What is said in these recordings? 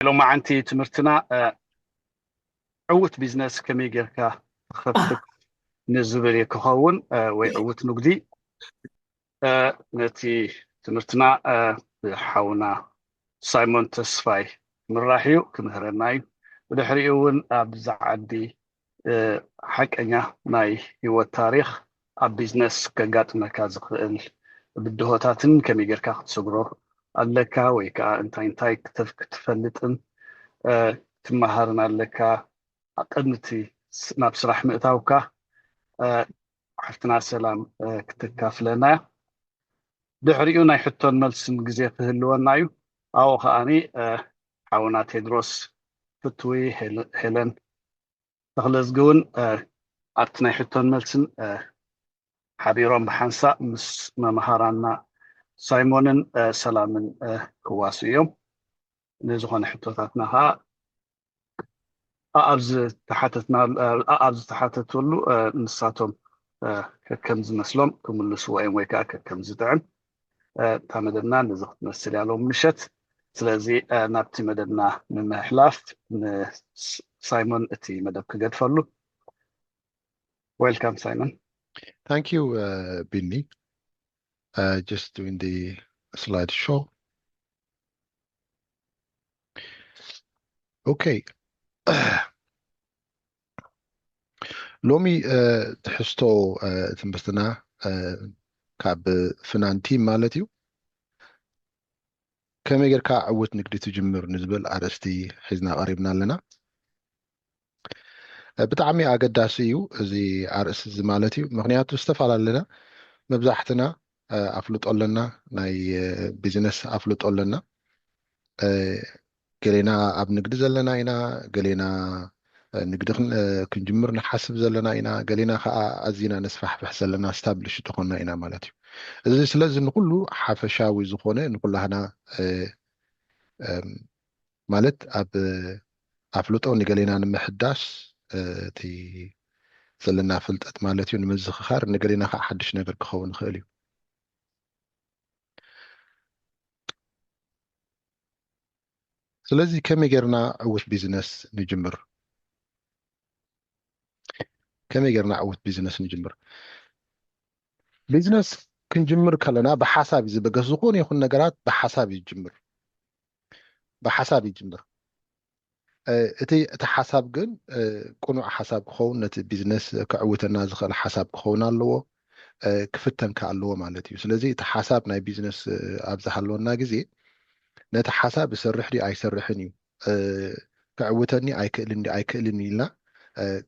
ሎማዓንቲ ትምህርትና ዕውት ቢዝነስ ከመይ ጌርካ ትኸፍት ንዝብል እዩ ክኸውን፣ ወይ ዕውት ንግዲ። ነቲ ትምህርትና ብሓውና ሳይሞን ተስፋይ ክምራሕ እዩ፣ ክምህረና እዩ። ብድሕሪኡ እውን ኣብዚ ዓዲ ሓቀኛ ናይ ህይወት ታሪኽ ኣብ ቢዝነስ ከጋጥመካ ዝኽእል ብድሆታትን ከመይ ጌርካ ክትሰግሮ ኣለካ ወይ ከዓ እንታይ እንታይ ክትፈልጥን ክትመሃርን ኣለካ። ኣብ ቅድሚ እቲ ናብ ስራሕ ምእታውካ ሓፍትና ሰላም ክተካፍለና እያ። ድሕሪኡ ናይ ሕቶን መልስን ግዜ ክህልወና እዩ። ኣብኡ ከዓኒ ሓውና ቴድሮስ ፍትዊ ሄለን ተኽለዝጊ እውን ኣብቲ ናይ ሕቶን መልስን ሓቢሮም ብሓንሳእ ምስ መምሃራና ሳይሞንን ሰላምን ክዋሱ እዮም። ንዝኾነ ሕቶታትና ከዓ ኣብ ዝተሓተትሉ ንሳቶም ከከም ዝመስሎም ክምልስዎ እዮም ወይ ከዓ ከከም ዝጥዕም። እታ መደብና ነዚ ክትመስል እያ ሎም ምሸት። ስለዚ ናብቲ መደብና ንምሕላፍ ንሳይሞን እቲ መደብ ክገድፈሉ። Welcome, Simon. Thank you, uh, Binni. Uh, just doing the slide show. Okay. ሎሚ ትሕዝቶ ትምህርትና ካብ ፍናንቲ ማለት እዩ። ከመይ ጌርካ ዕውት ንግዲ ትጅምር ንዝብል ኣርእስቲ ሒዝና ቀሪብና ኣለና። ብጣዕሚ ኣገዳሲ እዩ እዚ ኣርእስቲ እዚ ማለት እዩ። ምክንያቱ ዝተፈላለና መብዛሕትና ኣፍልጦ ኣለና፣ ናይ ቢዝነስ ኣፍልጦ ኣለና። ገሌና ኣብ ንግዲ ዘለና ኢና፣ ገሌና ንግዲ ክንጅምር ንሓስብ ዘለና ኢና፣ ገሌና ከዓ ኣዚና ነስፋሕፍሕ ዘለና ስታብሊሽ ተኾንና ኢና ማለት እዩ። እዚ ስለዚ ንኩሉ ሓፈሻዊ ዝኾነ ንኩላህና ማለት ኣብ ኣፍልጦ ንገሌና ንምሕዳስ እቲ ዘለና ፍልጠት ማለት እዩ ንምዝኽኻር ንገሌና ከዓ ሓድሽ ነገር ክኸውን ይኽእል እዩ። ስለዚ ከመይ ጌርና ዕውት ቢዝነስ ንጅምር? ከመይ ጌርና ዕውት ቢዝነስ ንጅምር? ቢዝነስ ክንጅምር ከለና ብሓሳብ እዩ ዝበገስ። ዝኾነ ይኹን ነገራት ብሓሳብ እዩ ዝጅምር፣ ብሓሳብ ይጅምር። እቲ እቲ ሓሳብ ግን ቅኑዕ ሓሳብ ክኸውን፣ ነቲ ቢዝነስ ክዕውተና ዝኽእል ሓሳብ ክኸውን ኣለዎ፣ ክፍተን ከ ኣለዎ ማለት እዩ። ስለዚ እቲ ሓሳብ ናይ ቢዝነስ ኣብ ዝሃለወና ግዜ ነቲ ሓሳብ ይሰርሕ ድዩ ኣይሰርሕን እዩ፣ ክዕውተኒ ኣይክእልን ድዩ ኣይክእልን ኢልና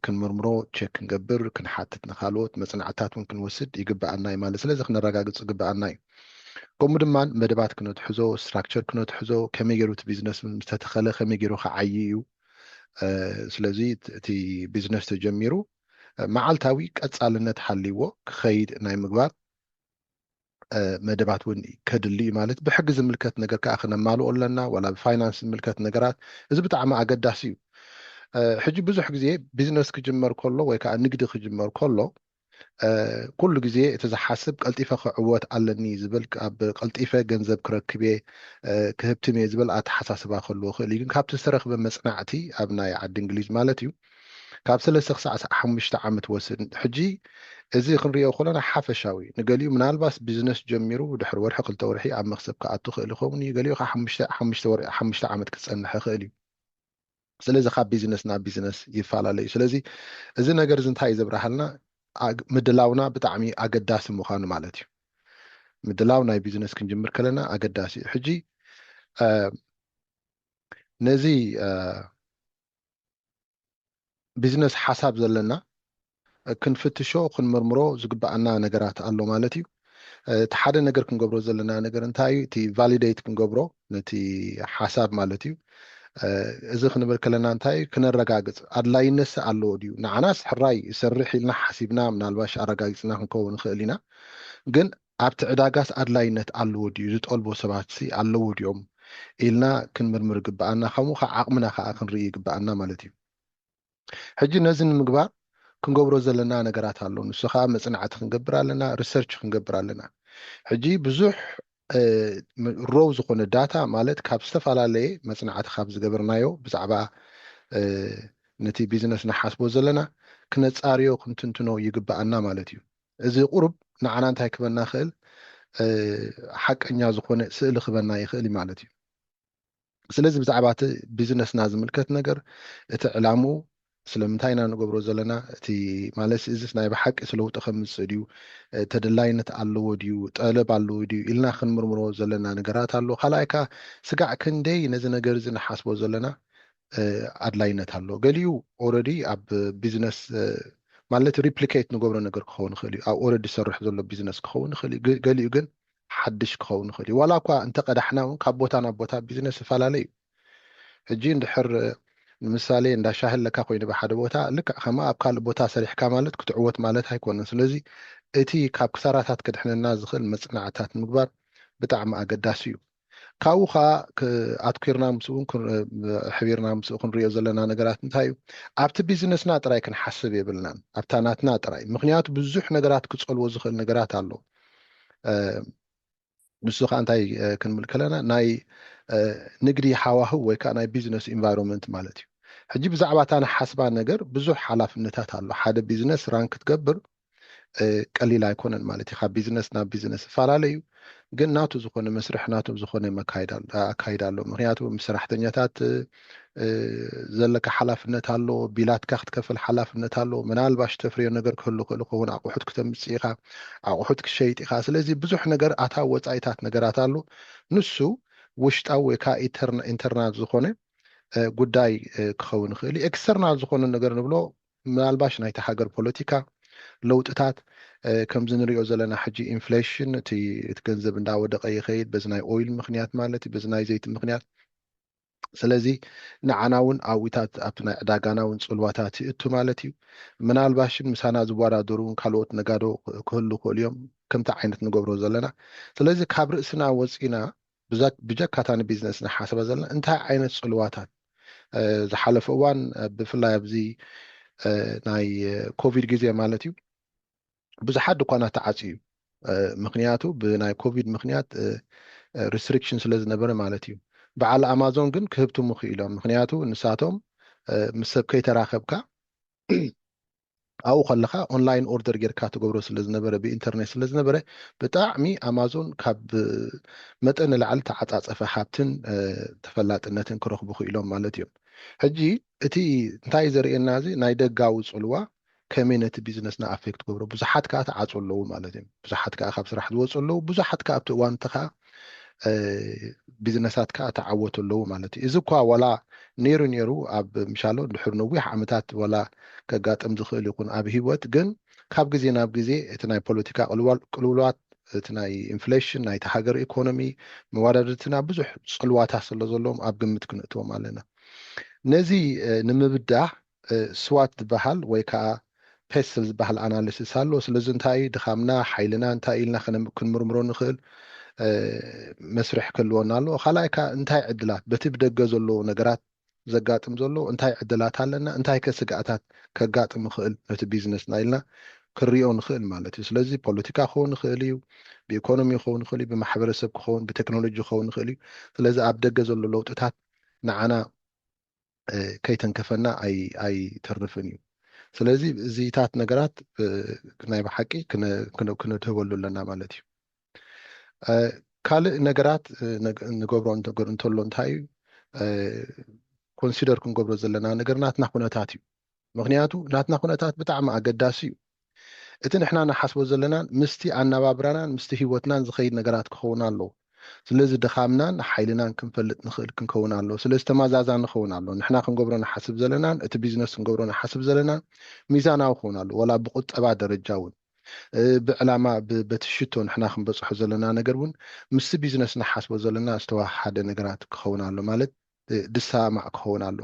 ክንምርምሮ፣ ቸክ ክንገብር፣ ክንሓትት፣ ንካልኦት መፅናዕትታት እውን ክንወስድ ይግበኣና እዩ ማለት። ስለዚ ክነረጋግፅ ይግበኣና እዩ። ከምኡ ድማ መደባት ክነትሕዞ፣ ስትራክቸር ክነትሕዞ፣ ከመይ ገይሩ እቲ ቢዝነስ ምስተተኸለ ከመይ ገይሩ ክዓይ እዩ። ስለዚ እቲ ቢዝነስ ተጀሚሩ መዓልታዊ ቀፃልነት ሓልይዎ ክኸይድ ናይ ምግባር መደባት እውን ከድሊ እዩ ማለት። ብሕጊ ዝምልከት ነገር ከዓ ክነማልኦ ኣለና፣ ዋላ ብፋይናንስ ዝምልከት ነገራት። እዚ ብጣዕሚ ኣገዳሲ እዩ። ሕጂ ብዙሕ ግዜ ቢዝነስ ክጅመር ከሎ ወይ ከዓ ንግዲ ክጅመር ከሎ ኩሉ ግዜ እቲ ዝሓስብ ቀልጢፈ ክዕወት ኣለኒ ዝብል፣ ኣብ ቀልጢፈ ገንዘብ ክረክብ እየ፣ ክህብትም እየ ዝብል ኣተሓሳስባ ክህልዎ ይኽእል እዩ። ግን ካብቲ ዝተረኽበ መፅናዕቲ ኣብ ናይ ዓዲ እንግሊዝ ማለት እዩ ካብ ሰለስተ ክሳዕ ሓሙሽተ ዓመት ወስድ። ሕጂ እዚ ክንሪኦ ከለና ሓፈሻዊ፣ ንገሊኡ ምናልባት ቢዝነስ ጀሚሩ ድሕሪ ወርሒ ክልተ ወርሒ ኣብ መክሰብ ክኣቱ ክእል ይኸውን እዩ። ገሊኡ ከዓ ሓሙሽተ ዓመት ክፀንሕ ይኽእል እዩ። ስለዚ ካብ ቢዝነስ ናብ ቢዝነስ ይፈላለ እዩ። ስለዚ እዚ ነገር እዚ እንታይ እዩ ዘብርሃልና? ምድላውና ብጣዕሚ ኣገዳሲ ምዃኑ ማለት እዩ። ምድላው ናይ ቢዝነስ ክንጅምር ከለና ኣገዳሲ እዩ። ሕጂ ነዚ ቢዝነስ ሓሳብ ዘለና ክንፍትሾ ክንምርምሮ ዝግበኣና ነገራት ኣሎ ማለት እዩ። እቲ ሓደ ነገር ክንገብሮ ዘለና ነገር እንታይ እዩ? እቲ ቫሊዴት ክንገብሮ ነቲ ሓሳብ ማለት እዩ። እዚ ክንብል ከለና እንታይ እዩ? ክነረጋግፅ ኣድላይነትስ ኣለዎ ድዩ? ንዓናስ ሕራይ ይሰርሕ ኢልና ሓሲብና ምናልባሽ ኣረጋጊፅና ክንከውን ንኽእል ኢና። ግን ኣብቲ ዕዳጋስ ኣድላይነት ኣለዎ ድዩ? ዝጠልቦ ሰባትሲ ኣለዎ ድዮም ኢልና ክንምርምር ይግበኣና። ከምኡ ከዓ ዓቕምና ከዓ ክንርኢ ይግበኣና ማለት እዩ። ሕጂ ነዚ ንምግባር ክንገብሮ ዘለና ነገራት ኣሎ። ንሱ ከዓ መፅናዕቲ ክንገብር ኣለና፣ ሪሰርች ክንገብር ኣለና። ሕጂ ብዙሕ ሮው ዝኾነ ዳታ ማለት ካብ ዝተፈላለየ መፅናዕቲ ካብ ዝገበርናዮ ብዛዕባ ነቲ ቢዝነስ ንሓስቦ ዘለና ክነፃርዮ ክንትንትኖ ይግብኣና ማለት እዩ። እዚ ቁሩብ ንዓና እንታይ ክበና ይኽእል? ሓቀኛ ዝኾነ ስእሊ ክበና ይኽእል ማለት እዩ። ስለዚ ብዛዕባ እቲ ቢዝነስና ዝምልከት ነገር፣ እቲ ዕላምኡ ስለምንታይ ኢና ንገብሮ ዘለና፣ እቲ ማለት እዚ ናይ ብሓቂ እቲ ለውጢ ከምፅእ ድዩ፣ ተደላይነት ኣለዎ ድዩ፣ ጠለብ ኣለዎ ድዩ ኢልና ክንምርምሮ ዘለና ነገራት ኣሎ። ካልኣይ ከኣ ስጋዕ ክንደይ ነዚ ነገር እዚ ንሓስቦ ዘለና ኣድላይነት ኣሎ። ገሊኡ ኦረዲ ኣብ ቢዝነስ ማለት ሪፕሊኬት ንገብሮ ነገር ክኸውን ይኽእል እዩ። ኣብ ኦረዲ ዝሰርሕ ዘሎ ቢዝነስ ክኸውን ይኽእል እዩ። ገሊኡ ግን ሓድሽ ክኸውን ይኽእል እዩ። ዋላ እኳ እንተቀዳሕና እውን ካብ ቦታ ናብ ቦታ ቢዝነስ ይፈላለ እዩ። ሕጂ እንድሕር ንምሳሌ እንዳ ሻሂ ኣለካ ኮይኑ ብሓደ ቦታ ልክዕ ከማ ኣብ ካልእ ቦታ ሰሪሕካ ማለት ክትዕወት ማለት ኣይኮነን። ስለዚ እቲ ካብ ክሳራታት ክድሕነና ዝኽእል መፅናዕታት ምግባር ብጣዕሚ ኣገዳሲ እዩ። ካብኡ ከዓ ኣትኪርና ምስኡ ሕቢርና ምስኡ ክንሪኦ ዘለና ነገራት እንታይ እዩ? ኣብቲ ቢዝነስና ጥራይ ክንሓስብ የብልናን፣ ኣብታ ናትና ጥራይ። ምክንያቱ ብዙሕ ነገራት ክፀልዎ ዝኽእል ነገራት ኣሎ። ንሱ ከዓ እንታይ ክንብል ከለና ናይ ንግዲ ሃዋህው ወይ ከዓ ናይ ቢዝነስ ኢንቫይሮንመንት ማለት እዩ። ሕጂ ብዛዕባ እታ ንሓስባ ነገር ብዙሕ ሓላፍነታት ኣሎ። ሓደ ቢዝነስ ራን ክትገብር ቀሊል ኣይኮነን ማለት እዩ። ካብ ቢዝነስ ናብ ቢዝነስ ይፈላለ እዩ፣ ግን ናቱ ዝኾነ መስርሕ ናቱ ዝኾነ ኣካይዳ ኣሎ። ምክንያቱ ምስ ሰራሕተኛታት ዘለካ ሓላፍነት ኣሎ፣ ቢላትካ ክትከፍል ሓላፍነት ኣሎ፣ ምናልባሽ ተፍርዮ ነገር ክህሉ ክእል ክኸውን፣ ኣቑሑት ክተምፅእ ኢኻ፣ ኣቑሑት ክሸይጥ ኢኻ። ስለዚ ብዙሕ ነገር ኣታዊ ወፃኢታት ነገራት ኣሎ። ንሱ ውሽጣዊ ወይ ከዓ ኢንተርናል ዝኾነ ጉዳይ ክኸውን ይኽእል እዩ። ኤክስተርናል ዝኾነ ነገር ንብሎ ምናልባሽ ናይቲ ሃገር ፖለቲካ ለውጥታት፣ ከምዚ ንሪኦ ዘለና ሕጂ ኢንፍሌሽን፣ እቲ ገንዘብ እንዳወደቀ ይኸይድ በዚ ናይ ኦይል ምክንያት ማለት እዩ፣ በዚ ናይ ዘይቲ ምክንያት። ስለዚ ንዓና እውን ኣብታት ኣብቲ ናይ ዕዳጋና እውን ፅልዋታት ይእቱ ማለት እዩ። ምናልባሽን ምሳና ዝወዳደሩ እውን ካልኦት ነጋዶ ክህሉ ክእሉ እዮም ከምቲ ዓይነት ንገብሮ ዘለና። ስለዚ ካብ ርእስና ወፂና ብጀካታ ንቢዝነስ ንሓስባ ዘለና እንታይ ዓይነት ፅልዋታት ዝሓለፈ እዋን ብፍላይ ኣብዚ ናይ ኮቪድ ግዜ ማለት እዩ ብዙሓት ድኳናት ተዓፅዩ እዩ። ምክንያቱ ብናይ ኮቪድ ምክንያት ሪስትሪክሽን ስለ ዝነበረ ማለት እዩ። በዓል ኣማዞን ግን ክህብትሙ ክኢሎም። ምክንያቱ ንሳቶም ምስ ሰብ ከይተራኸብካ ኣብኡ ከለካ ኦንላይን ኦርደር ጌርካ ትገብሮ ስለ ዝነበረ ብኢንተርኔት ስለ ዝነበረ ብጣዕሚ ኣማዞን ካብ መጠን ንላዕሊ ተዓፃፀፈ ሃብትን ተፈላጥነትን ክረኽቡ ክኢሎም ማለት እዮም። ሕጂ እቲ እንታይ ዘርእየና እዚ ናይ ደጋዊ ፅልዋ ከመይ ነቲ ቢዝነስና ኣፌክት ገብሮ ብዙሓት ከዓ ተዓፁ ኣለዉ ማለት እዮም። ብዙሓት ከዓ ካብ ስራሕ ዝወፁ ኣለዉ፣ ብዙሓት ከዓ ኣብቲ እዋን እቲ ከዓ ቢዝነሳት ከዓ ተዓወቱ ኣለዉ ማለት እዩ። እዚ እኳ ዋላ ነይሩ ነይሩ ኣብ ምሻሎ ድሕሪ ነዊሕ ዓመታት ዋላ ከጋጥም ዝኽእል ይኹን ኣብ ህይወት ግን ካብ ግዜ ናብ ግዜ እቲ ናይ ፖለቲካ ቅልውላዋት እቲ ናይ ኢንፍሌሽን ናይቲ ሃገር ኢኮኖሚ መዋዳድርትና ብዙሕ ፅልዋታት ስለ ዘለዎም ኣብ ግምት ክንእትዎም ኣለና። ነዚ ንምብዳህ ስዋት ዝበሃል ወይ ከዓ ፔስል ዝበሃል ኣናሊሲስ ኣሎ። ስለዚ እንታይ እዩ ድኻምና ሓይልና እንታይ ኢልና ክንምርምሮ ንኽእል መስርሕ ክህልወና ኣለዎ። ካልኣይ ከዓ እንታይ ዕድላት በቲ ብደገ ዘለዉ ነገራት ዘጋጥም ዘሎ እንታይ ዕድላት ኣለና፣ እንታይ ከ ስግኣታት ከጋጥም ይኽእል ነቲ ቢዝነስና ኢልና ክንሪኦ ንኽእል ማለት እዩ። ስለዚ ፖለቲካ ክኸውን ይኽእል እዩ፣ ብኢኮኖሚ ክኸውን ይኽእል እዩ፣ ብማሕበረሰብ ክኸውን፣ ብቴክኖሎጂ ክኸውን ይኽእል እዩ። ስለዚ ኣብ ደገ ዘሎ ለውጥታት ንዓና ከይተንከፈና ኣይተርፍን እዩ። ስለዚ እዚታት ነገራት ናይ ብሓቂ ክነድህበሉ ኣለና ማለት እዩ። ካልእ ነገራት ንገብሮ እንተሎ እንታይ እዩ ኮንሲደር ክንገብሮ ዘለና ነገር ናትና ኩነታት እዩ። ምክንያቱ ናትና ኩነታት ብጣዕሚ ኣገዳሲ እዩ። እቲ ንሕና ንሓስቦ ዘለናን ምስቲ ኣነባብራናን ምስቲ ህይወትናን ዝኸይድ ነገራት ክኸውን ኣለዎ። ስለዚ ድኻምናን ሓይልናን ክንፈልጥ ንኽእል ክንከውን ኣለዎ። ስለዚ ተመዛዛኒ ክኸውን ኣለዎ። ንሕና ክንገብሮ ንሓስብ ዘለናን እቲ ቢዝነስ ክንገብሮ ንሓስብ ዘለናን ሚዛናዊ ክኸውን ኣለዎ። ዋላ ብቁጠባ ደረጃ እውን ብዕላማ በቲ ሽቶ ንሕና ክንበፅሖ ዘለና ነገር እውን ምስቲ ቢዝነስ ንሓስቦ ዘለና ዝተዋሓደ ነገራት ክኸውን ኣሎ ማለት ድሰማማዕ ክኸውን ኣሎ።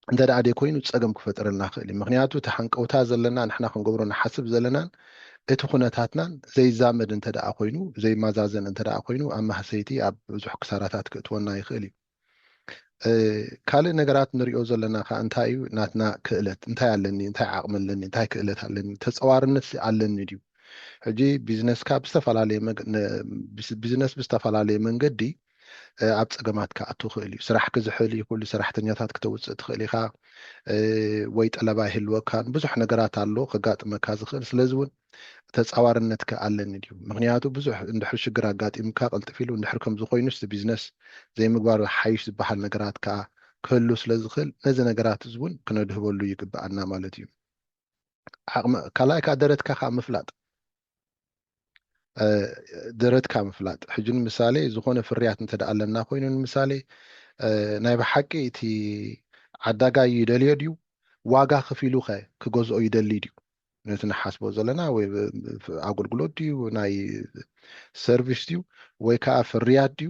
እንተ ደኣ ደይኮይኑ ጸገም ክፈጥረልና ይኽእል እዩ። ምኽንያቱ እቲ ሃንቀውታ ዘለና ንሕና ክንገብሮ ንሓስብ ዘለናን እቲ ኩነታትናን ዘይዛመድ እንተ ደኣ ኮይኑ ዘይመዛዘን እንተ ደኣ ኮይኑ ኣብ ማህሰይቲ ኣብ ብዙሕ ክሳራታት ክእትወና ይኽእል እዩ። ካልእ ነገራት ንሪኦ ዘለና ከዓ እንታይ እዩ ናትና ክእለት እንታይ ኣለኒ እንታይ ዓቕሚ ኣለኒ እንታይ ክእለት ኣለኒ ተፀዋርነት ኣለኒ ድዩ ሕጂ ቢዝነስካ ብዝተፈላለየ ቢዝነስ ብዝተፈላለየ መንገዲ ኣብ ፀገማት ክኣቱ ይኽእል እዩ። ስራሕ ክዝሕል ይኽእሉ፣ ሰራሕተኛታት ክተውፅእ ትኽእል ኢኻ ወይ ጠለባ ይህልወካን ብዙሕ ነገራት ኣሎ ከጋጥመካ ዝኽእል። ስለዚ እውን ተፃዋርነት ከኣለኒ ድዩ? ምክንያቱ ብዙሕ እንድሕር ሽግር ኣጋጢምካ ቀልጥፍ ኢሉ እንድሕር ከምዚ ኮይኑ እቲ ቢዝነስ ዘይምግባር ሓይሽ ዝበሃል ነገራት ከዓ ክህሉ ስለ ዝኽእል ነዚ ነገራት እዚ እውን ክነድህበሉ ይግብኣና ማለት እዩ። ዓቕሚ ካልኣይ ከዓ ደረትካ ከዓ ምፍላጥ ደረትካ ምፍላጥ ሕጂ ንምሳሌ ዝኾነ ፍርያት እንተ ኣለና ኮይኑ ንምሳሌ ናይ ብሓቂ እቲ ዓዳጋይ ይደልዮ ድዩ ዋጋ ከፊሉ ከ ክገዝኦ ይደሊ ድዩ ነቲ ንሓስቦ ዘለና ወይ ኣገልግሎት ድዩ ናይ ሰርቪስ ድዩ ወይ ከዓ ፍርያት ድዩ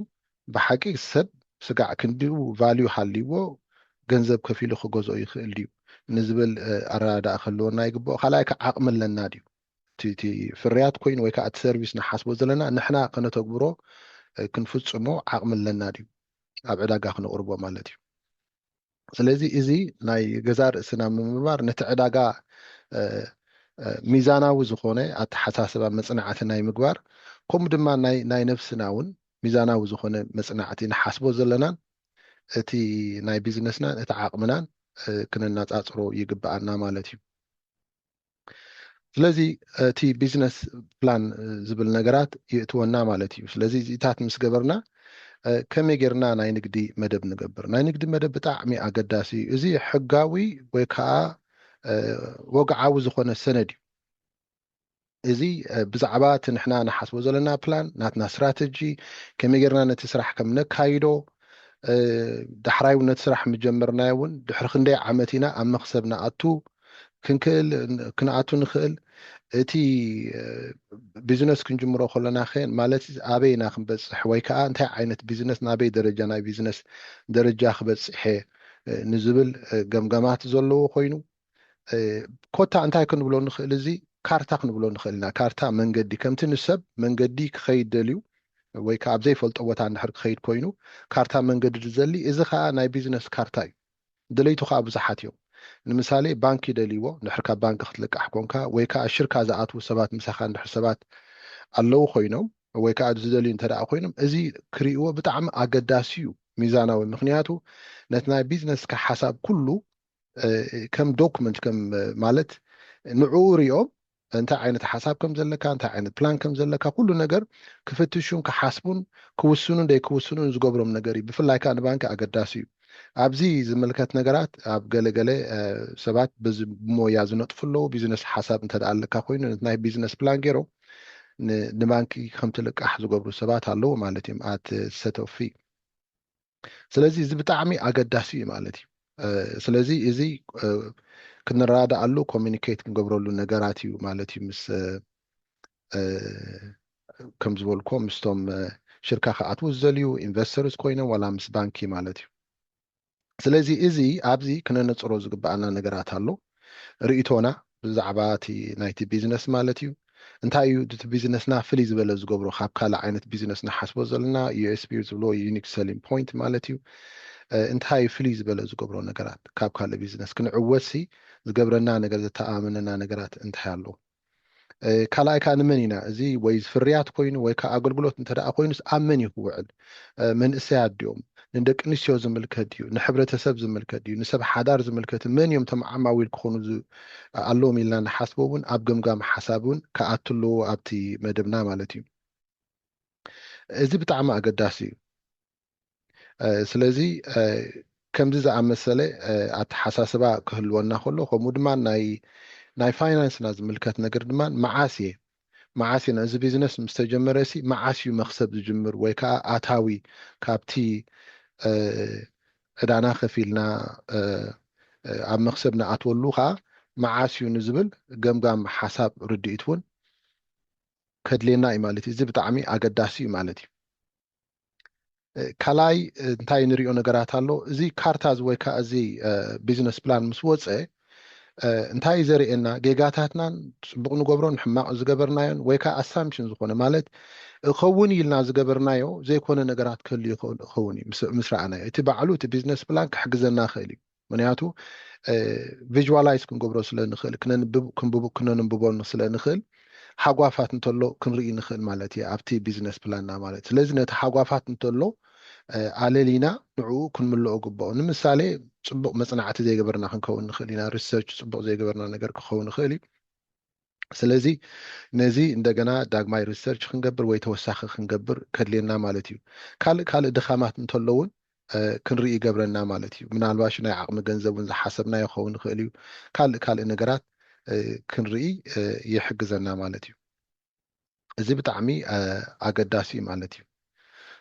ብሓቂ ሰብ ስጋዕ ክንዲኡ ቫልዩ ሃልይዎ ገንዘብ ከፊሉ ክገዝኦ ይኽእል ድዩ ንዝብል ኣረዳድኣ ክህልወና ይግብኦ። ካልኣይ ከዓ ዓቕሚ ኣለና ድዩ እቲ ፍርያት ኮይኑ ወይ ከዓ እቲ ሰርቪስ ንሓስቦ ዘለና ንሕና ከነተግብሮ ክንፍፅሞ ዓቕሚ ኣለና ድዩ ኣብ ዕዳጋ ክነቕርቦ ማለት እዩ። ስለዚ እዚ ናይ ገዛ ርእስና ምምርማር ነቲ ዕዳጋ ሚዛናዊ ዝኾነ ኣተሓሳስባ መፅናዕቲ ናይ ምግባር ከምኡ ድማ ናይ ነብስና እውን ሚዛናዊ ዝኾነ መፅናዕቲ ንሓስቦ ዘለናን እቲ ናይ ቢዝነስናን እቲ ዓቕምናን ክነነፃፅሮ ይግብኣና ማለት እዩ። ስለዚ እቲ ቢዝነስ ፕላን ዝብል ነገራት ይእትወና ማለት እዩ። ስለዚ እዚታት ምስ ገበርና ከመይ ጌርና ናይ ንግዲ መደብ ንገብር? ናይ ንግዲ መደብ ብጣዕሚ ኣገዳሲ እዩ። እዚ ሕጋዊ ወይ ከዓ ወግዓዊ ዝኾነ ሰነድ እዩ። እዚ ብዛዕባ እቲ ንሕና ንሓስቦ ዘለና ፕላን ናትና ስትራተጂ ከመይ ጌርና ነቲ ስራሕ ከም ነካይዶ ዳሕራይ እውን ነቲ ስራሕ ምጀመርናዮ እውን ድሕሪ ክንደይ ዓመት ኢና ኣብ መክሰብ ንኣቱ ክንክእል ክንኣቱ ንኽእል እቲ ቢዝነስ ክንጅምሮ ከለና ከ ማለት ኣበይ ኢና ክንበፅሕ ወይ ከዓ እንታይ ዓይነት ቢዝነስ ናበይ ደረጃ ናይ ቢዝነስ ደረጃ ክበፅሐ ንዝብል ገምገማት ዘለዎ ኮይኑ ኮታ እንታይ ክንብሎ ንኽእል እዚ ካርታ ክንብሎ ንኽእል ኢና። ካርታ መንገዲ ከምቲ ንሰብ መንገዲ ክኸይድ ደልዩ ወይ ከዓ ኣብ ዘይፈልጦ ቦታ እንድሕር ክኸይድ ኮይኑ ካርታ መንገዲ ዝዘሊ እዚ ከዓ ናይ ቢዝነስ ካርታ እዩ። ደለይቱ ከዓ ብዙሓት እዮም። ንምሳሌ ባንክ ይደልይዎ እንድሕር ካብ ባንክ ክትልቃሕ ኮንካ ወይ ከዓ ሽርካ ዝኣትዉ ሰባት ምሳኻ እንድሕር ሰባት ኣለዉ ኮይኖም ወይ ከዓ ዝደልዩ እንተ ደኣ ኮይኖም እዚ ክርእይዎ ብጣዕሚ ኣገዳሲ እዩ። ሚዛናዊ ምክንያቱ ነቲ ናይ ቢዝነስካ ሓሳብ ኩሉ ከም ዶክመንት ከም ማለት ንዕኡ ሪኦም እንታይ ዓይነት ሓሳብ ከም ዘለካ እንታይ ዓይነት ፕላን ከም ዘለካ ኩሉ ነገር ክፍትሹን ክሓስቡን ክውስኑን ደይክውስኑን ዝገብሮም ነገር እዩ። ብፍላይ ከዓ ንባንኪ ኣገዳሲ እዩ። ኣብዚ ዝምልከት ነገራት ኣብ ገለገለ ሰባት በዚ ብሞያ ዝነጥፉ ኣለዉ። ቢዝነስ ሓሳብ እንተ ደኣ ኣለካ ኮይኑ ነቲ ናይ ቢዝነስ ፕላን ገይሮም ንባንኪ ከምትልቃሕ ዝገብሩ ሰባት ኣለዉ ማለት እዮም። ኣት ሰተፊ ስለዚ እዚ ብጣዕሚ ኣገዳሲ እዩ ማለት እዩ። ስለዚ እዚ ክንረዳኣሉ ኮሚኒኬት ክንገብረሉ ነገራት እዩ ማለት እዩ ምስ ከም ዝበልኮ ምስቶም ሽርካ ክኣትዉ ዝደልዩ ኢንቨስተርስ ኮይኖም ዋላ ምስ ባንኪ ማለት እዩ። ስለዚ እዚ ኣብዚ ክነነፅሮ ዝግበኣና ነገራት ኣሎ። ርእቶና ብዛዕባ እቲ ናይቲ ቢዝነስ ማለት እዩ። እንታይ እዩ እቲ ቢዝነስና ፍልይ ዝበለ ዝገብሮ ካብ ካልእ ዓይነት ቢዝነስ ንሓስቦ ዘለና ዩኤስፒ ዝብሎ ዩኒክ ሰሊንግ ፖይንት ማለት እዩ። እንታይ እዩ ፍልይ ዝበለ ዝገብሮ ነገራት ካብ ካልእ ቢዝነስ ክንዕወትሲ ዝገብረና ነገር ዘተኣማምነና ነገራት እንታይ ኣሎ? ካልኣይ ከዓ ንመን ኢና እዚ ወይ ፍርያት ኮይኑ ወይ ከዓ ኣገልግሎት እንተ ደኣ ኮይኑስ ኣብ መን እዩ ክውዕል? መንእሰያት ድዮም? ንደቂ ኣንስትዮ ዝምልከት ድዩ? ንሕብረተሰብ ዝምልከት ድዩ? ንሰብ ሓዳር ዝምልከት መን እዮም እቶም ዓማዊል ክኾኑ ኣለዎም ኢልና ንሓስቦ እውን ኣብ ገምጋም ሓሳብ እውን ክኣቱ ኣለዎ ኣብቲ መደብና ማለት እዩ። እዚ ብጣዕሚ ኣገዳሲ እዩ። ስለዚ ከምዚ ዝኣመሰለ ኣተሓሳስባ ክህልወና ከሎ ከምኡ ድማ ናይ ናይ ፋይናንስና ዝምልከት ነገር ድማ መዓስ እየ መዓስ እዩ እዚ ቢዝነስ ምስ ተጀመረ ሲ መዓስ እዩ መኽሰብ ዝጅምር ወይ ከዓ ኣታዊ ካብቲ ዕዳና ከፊልና ኣብ መኽሰብ ንኣትወሉ ከዓ መዓስ እዩ ንዝብል ገምጋም ሓሳብ ርድኢት እውን ከድልየና እዩ ማለት እዩ። እዚ ብጣዕሚ ኣገዳሲ እዩ ማለት እዩ። ካልኣይ እንታይ ንሪኦ ነገራት ኣሎ? እዚ ካርታ እዚ ወይ ከዓ እዚ ቢዝነስ ፕላን ምስ ወፀ እንታይ እዩ ዘርእየና? ጌጋታትናን ፅቡቕ ንገብሮን ሕማቕ ዝገበርናዮን ወይ ከዓ ኣሳምሽን ዝኾነ ማለት እኸውን ኢልና ዝገበርናዮ ዘይኮነ ነገራት ክህሉ ይኽእል እኸውን እዩ ምስ ረኣናዮ እቲ ባዕሉ እቲ ቢዝነስ ፕላን ክሕግዘና ይኽእል እዩ። ምክንያቱ ቪዥዋላይዝ ክንገብሮ ስለ ንኽእል ክነንብቦ ስለ ንኽእል ሓጓፋት እንተሎ ክንርኢ ንኽእል ማለት እዩ ኣብቲ ቢዝነስ ፕላንና ማለት። ስለዚ ነቲ ሓጓፋት እንተሎ ኣለሊና ንዕኡ ክንምልኦ ግብኦ። ንምሳሌ፣ ፅቡቕ መፅናዕቲ ዘይገበርና ክንከውን ንኽእል ኢና። ሪሰርች ፅቡቕ ዘይገበርና ነገር ክኸውን ይኽእል እዩ። ስለዚ ነዚ እንደገና ዳግማይ ሪሰርች ክንገብር ወይ ተወሳኺ ክንገብር ከድልየና ማለት እዩ። ካልእ ካልእ ድኻማት እንተሎ እውን ክንርኢ ይገብረና ማለት እዩ። ምናልባሽ ናይ ዓቕሚ ገንዘብ እውን ዝሓሰብና ይኸውን ይኽእል እዩ። ካልእ ካልእ ነገራት ክንርኢ ይሕግዘና ማለት እዩ። እዚ ብጣዕሚ ኣገዳሲ እዩ ማለት እዩ።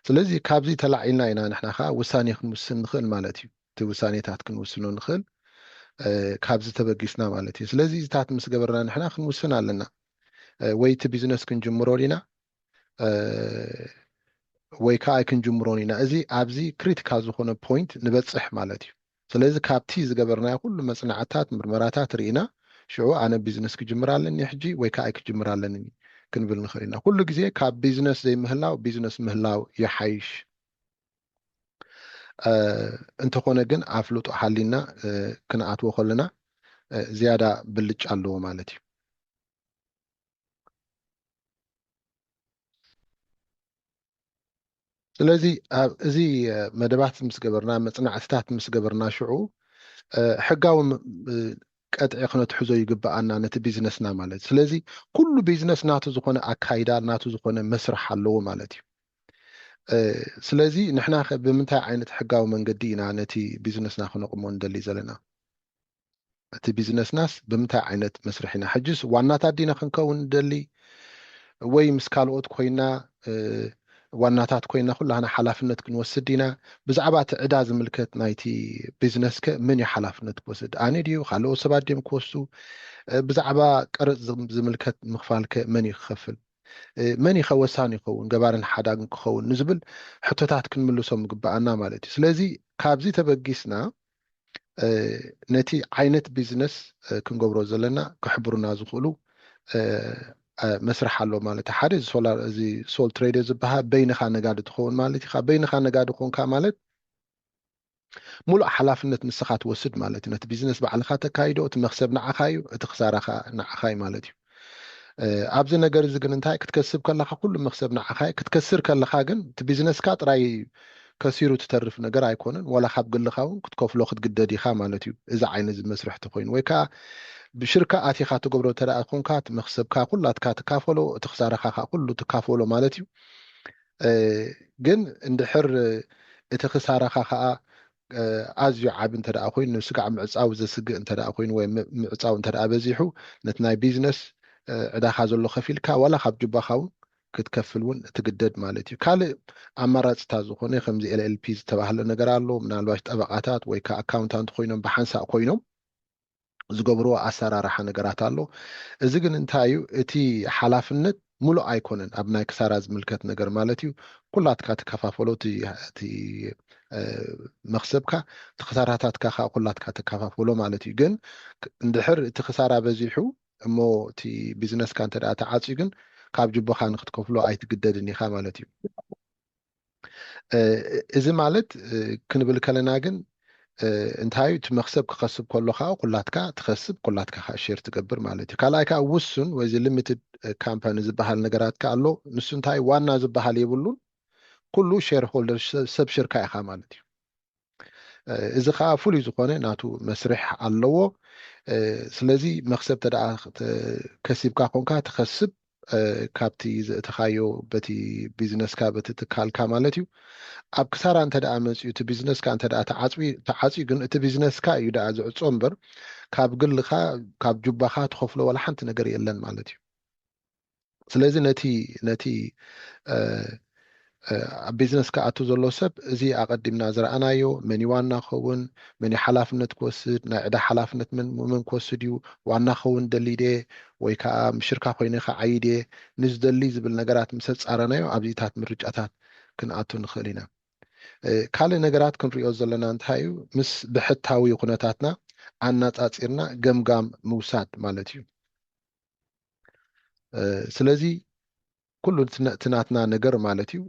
ስለዚ ካብዚ ተላዒልና ኢና ንሕና ከዓ ውሳኔ ክንውስን ንኽእል ማለት እዩ። እቲ ውሳኔታት ክንውስኖ ንኽእል ካብዚ ተበጊስና ማለት እዩ። ስለዚ እዚታት ምስ ገበርና ንሕና ክንውስን ኣለና። ወይ እቲ ቢዝነስ ክንጅምሮ ዲና ወይ ከዓ ኣይክንጅምሮን ኢና። እዚ ኣብዚ ክሪቲካል ዝኾነ ፖይንት ንበፅሕ ማለት እዩ። ስለዚ ካብቲ ዝገበርናዮ ኩሉ መፅናዕትታት፣ ምርመራታት ርኢና ሽዑ ኣነ ቢዝነስ ክጅምር ኣለኒ ሕጂ ወይ ከዓ ኣይክጅምር ኣለኒ ክንብል ንኽእል ኢና። ኩሉ ግዜ ካብ ቢዝነስ ዘይምህላው ቢዝነስ ምህላው ይሓይሽ። እንተኾነ ግን ኣፍልጦ ሓሊና ክንኣትዎ ከለና ዝያዳ ብልጫ ኣለዎ ማለት እዩ። ስለዚ ኣብ እዚ መደባት ምስ ገበርና፣ መፅናዕትታት ምስ ገበርና ሽዑ ሕጋዊ ቀጥዒ ክነትሕዞ ይግብኣና ነቲ ቢዝነስና ማለት። ስለዚ ኩሉ ቢዝነስ ናቱ ዝኾነ ኣካይዳ፣ ናቱ ዝኾነ መስርሕ ኣለዎ ማለት እዩ። ስለዚ ንሕና ኸ ብምንታይ ዓይነት ሕጋዊ መንገዲ ኢና ነቲ ቢዝነስና ክነቕሞ ንደሊ ዘለና? እቲ ቢዝነስናስ ብምንታይ ዓይነት መስርሕ ኢና? ሕጅስ ዋናታት ዲና ክንከውን ንደሊ ወይ ምስ ካልኦት ኮይና ዋናታት ኮይና ኩላህና ሓላፍነት ክንወስድ ዲና? ብዛዕባ እቲ ዕዳ ዝምልከት ናይቲ ቢዝነስ ከ መን እዩ ሓላፍነት ክወስድ? ኣነ ድዩ? ካልኦት ሰባት ድዮም ክወስዱ? ብዛዕባ ቀረፅ ዝምልከት ምኽፋል ከ መን እዩ ክኸፍል? መን እዩ ከ ወሳኒ ይኸውን? ገባርን ሓዳግን ክኸውን ንዝብል ሕቶታት ክንምልሶም ይግብኣና ማለት እዩ። ስለዚ ካብዚ ተበጊስና ነቲ ዓይነት ቢዝነስ ክንገብሮ ዘለና ክሕብሩና ዝኽእሉ መስርሕ ኣሎ ማለት እዩ። ሓደ እዚ ሶላር፣ እዚ ሶል ትሬደር ዝበሃል በይንኻ ነጋዲ ትኸውን ማለት እዩ። በይንኻ ነጋዲ ኮንካ ማለት ሙሉእ ሓላፍነት ንስኻ ትወስድ ማለት እዩ። ነቲ ቢዝነስ ባዕልኻ ተካይዶ፣ እቲ መኽሰብ ንዓኻ እዩ፣ እቲ ክሳራ ኸዓ ንዓኻ እዩ ማለት እዩ። ኣብዚ ነገር እዚ ግን እንታይ፣ ክትከስብ ከለኻ ኩሉ መኽሰብ ንዓኻ እዩ። ክትከስር ከለኻ ግን እቲ ቢዝነስካ ጥራይ ከሲሩ ትተርፍ ነገር ኣይኮነን። ዋላ ካብ ግልኻ እውን ክትከፍሎ ክትግደድ ኢኻ ማለት እዩ። እዚ ዓይነት እዚ መስርሕ ተኮይኑ ወይ ከዓ ብሽርካ ኣቲኻ ትገብሮ እንተ ደኣ ኮንካ፣ እቲ መኽሰብካ ኩላትካ ትካፈሎ፣ እቲ ክሳራኻ ከዓ ኩሉ ትካፈሎ ማለት እዩ። ግን እንድሕር እቲ ክሳራኻ ከዓ ኣዝዩ ዓቢ እንተ ደኣ ኮይኑ፣ ንስጋዕ ምዕጻው ዘስግእ እንተ ደኣ ኮይኑ ወይ ምዕጻው እንተ ደኣ በዚሑ፣ ነቲ ናይ ቢዝነስ ዕዳኻ ዘሎ ከፊልካ ዋላ ካብ ጁባኻ እውን ክትከፍል እውን ትግደድ ማለት እዩ። ካልእ ኣማራፅታ ዝኾነ ከምዚ ኤል ኤል ፒ ዝተባህለ ነገር ኣሎ። ምናልባሽ ጠበቓታት ወይ ከዓ ኣካውንታንት ኮይኖም ብሓንሳእ ኮይኖም ዝገብርዎ ኣሰራርሓ ነገራት ኣሎ። እዚ ግን እንታይ እዩ? እቲ ሓላፍነት ሙሉእ ኣይኮነን። ኣብ ናይ ክሳራ ዝምልከት ነገር ማለት እዩ። ኩላትካ ትከፋፈሎ፣ እቲ መኽሰብካ፣ እቲ ክሳራታትካ ከዓ ኩላትካ ትከፋፈሎ ማለት እዩ። ግን እንድሕር እቲ ክሳራ በዚሑ እሞ እቲ ቢዝነስካ እንተ ደኣ ተዓፅዩ ግን ካብ ጅቦኻ ንክትከፍሎ ኣይትግደድን ኢኻ ማለት እዩ። እዚ ማለት ክንብል ከለና ግን እንታይ እዩ? እቲ መኽሰብ ክኸስብ ከሎ ከዓ ኩላትካ ትኸስብ፣ ኩላትካ ከዓ ሼር ትገብር ማለት እዩ። ካልኣይ ከዓ ውሱን ወይ እዚ ሊሚትድ ካምፓኒ ዝበሃል ነገራት ከዓ ኣሎ። ንሱ እንታይ ዋና ዝበሃል የብሉን፣ ኩሉ ሼር ሆልደር ሰብ ሽርካ ኢኻ ማለት እዩ። እዚ ከዓ ፍሉይ ዝኾነ ናቱ መስርሕ ኣለዎ። ስለዚ መኽሰብ ተደኣ ከሲብካ ኮንካ ትኸስብ ካብቲ ዘእተኻዮ በቲ ቢዝነስካ በቲ ትካልካ ማለት እዩ። ኣብ ክሳራ እንተ ደኣ መፅዩ እቲ ቢዝነስካ እንተ ደኣ ተዓፅዩ ግን እቲ ቢዝነስካ እዩ ደኣ ዝዕፆ እምበር ካብ ግልኻ ካብ ጁባኻ ትኸፍሎ ዋላ ሓንቲ ነገር የለን ማለት እዩ። ስለዚ ነቲ ነቲ ኣብ ቢዝነስ ክኣቱ ዘሎ ሰብ እዚ ኣቐዲምና ዝረኣናዮ መን ዋና ክኸውን፣ መን ሓላፍነት ክወስድ፣ ናይ ዕዳ ሓላፍነት መን መን ክወስድ እዩ፣ ዋና ክኸውን ደሊ ድየ ወይ ከዓ ምሽርካ ኮይነ ክዓይ ድየ ንዝደሊ ዝብል ነገራት ምስ ኣፃረናዮ ኣብዚታት ምርጫታት ክንኣቱ ንኽእል ኢና። ካልእ ነገራት ክንሪኦ ዘለና እንታይ እዩ? ምስ ብሕታዊ ኩነታትና ኣነፃፂርና ገምጋም ምውሳድ ማለት እዩ። ስለዚ ኩሉ እቲ ናትና ነገር ማለት እዩ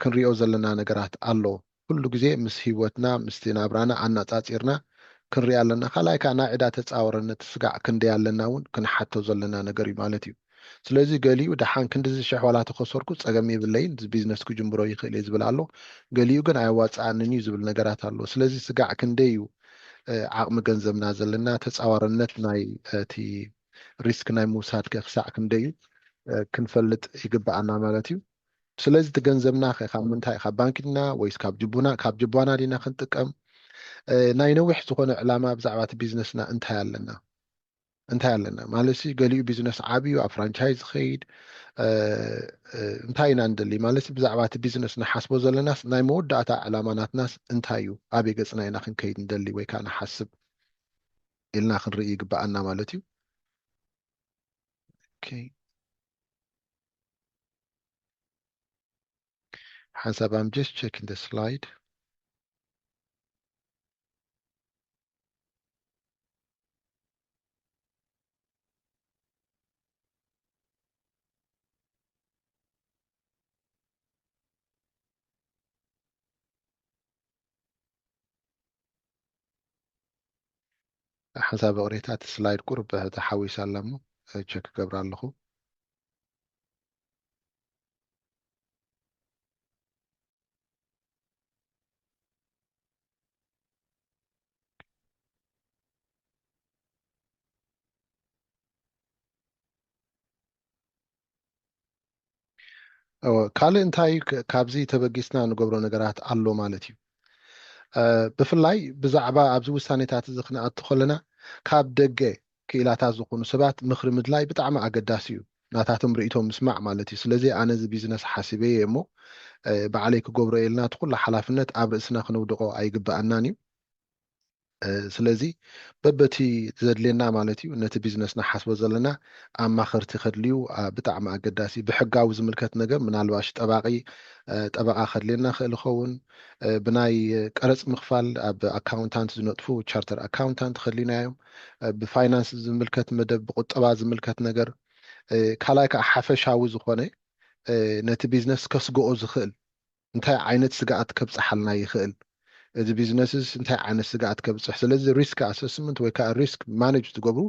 ክንሪኦ ዘለና ነገራት ኣሎ። ኩሉ ግዜ ምስ ህይወትና ምስቲ ናብራና ኣነፃፂርና ክንርኢ ኣለና። ካልኣይ ከዓ ናይ ዕዳ ተፃዋርነት ስጋዕ ክንደይ ኣለና እውን ክንሓቶ ዘለና ነገር እዩ ማለት እዩ። ስለዚ ገሊኡ ደሓን ክንድዚ ሽሕ ዋላ ተኸሰርኩ ፀገም የብለይን፣ እዚ ቢዝነስ ክጅምሮ ይኽእል እየ ዝብል ኣሎ። ገሊኡ ግን ኣየዋፅኣንን እዩ ዝብል ነገራት ኣሎ። ስለዚ ስጋዕ ክንደይ እዩ ዓቕሚ ገንዘብና ዘለና፣ ተፃዋርነት ናይ እቲ ሪስክ ናይ ምውሳድ ከ ክሳዕ ክንደይ እዩ ክንፈልጥ ይግብኣና ማለት እዩ። ስለዚ እቲ ገንዘብና ከ ካብ ምንታይ፣ ካብ ባንኪ ድና ወይስ ካብ ጅቡና፣ ካብ ጅባና ዲና ክንጥቀም? ናይ ነዊሕ ዝኾነ ዕላማ ብዛዕባ እቲ ቢዝነስና እንታይ ኣለና? እንታይ ኣለና ማለት ሲ፣ ገሊኡ ቢዝነስ ዓብዩ ኣብ ፍራንቻይዝ ዝኸይድ እንታይ ኢና ንደሊ ማለት ሲ፣ ብዛዕባ እቲ ቢዝነስ ንሓስቦ ዘለናስ ናይ መወዳእታ ዕላማ ናትናስ እንታይ እዩ? ኣበይ ገፅና ኢና ክንከይድ ንደሊ ወይ ከዓ ንሓስብ ኢልና ክንርኢ ይግብኣና ማለት እዩ። Okay. ሓንሳብ I'm just checking the slide. ሓንሳብ ይቕሬታ፣ እቲ ስላይድ ቁሩብ ተሓዊሳ ኣላ እሞ ቸክ ክገብራ ኣለኹ። ካልእ እንታይ ካብዚ ተበጊስና ንገብሮ ነገራት ኣሎ ማለት እዩ። ብፍላይ ብዛዕባ ኣብዚ ውሳኔታት እዚ ክንኣቱ ከለና ካብ ደገ ክኢላታት ዝኾኑ ሰባት ምኽሪ ምድላይ ብጣዕሚ ኣገዳሲ እዩ። ናታቶም ርእይቶ ምስማዕ ማለት እዩ። ስለዚ ኣነ እዚ ቢዝነስ ሓሲበ እየ እሞ ባዕለይ ክገብሮ እየ ኢልና እቲ ኩሉ ሓላፍነት ኣብ ርእስና ክነውድቖ ኣይግብኣናን እዩ። ስለዚ በበቲ ዘድልየና ማለት እዩ ነቲ ቢዝነስ ንሓስቦ ዘለና ኣማኸርቲ ከድልዩ ብጣዕሚ ኣገዳሲ። ብሕጋዊ ዝምልከት ነገር ምናልባሽ ጠባቂ ጠበቃ ከድልየና ክእል ይኸውን። ብናይ ቀረፅ ምኽፋል ኣብ ኣካውንታንት ዝነጥፉ ቻርተር ኣካውንታንት ከድልዩና እዮም። ብፋይናንስ ዝምልከት መደብ፣ ብቁጠባ ዝምልከት ነገር፣ ካልኣይ ከዓ ሓፈሻዊ ዝኾነ ነቲ ቢዝነስ ከስግኦ ዝኽእል እንታይ ዓይነት ስግኣት ከብፅሓልና ይኽእል፣ እዚ ቢዝነስስ እንታይ ዓይነት ስግኣት ከብፅሕ። ስለዚ ሪስክ ኣሰስመንት ወይ ከዓ ሪስክ ማኔጅ ትገብሩ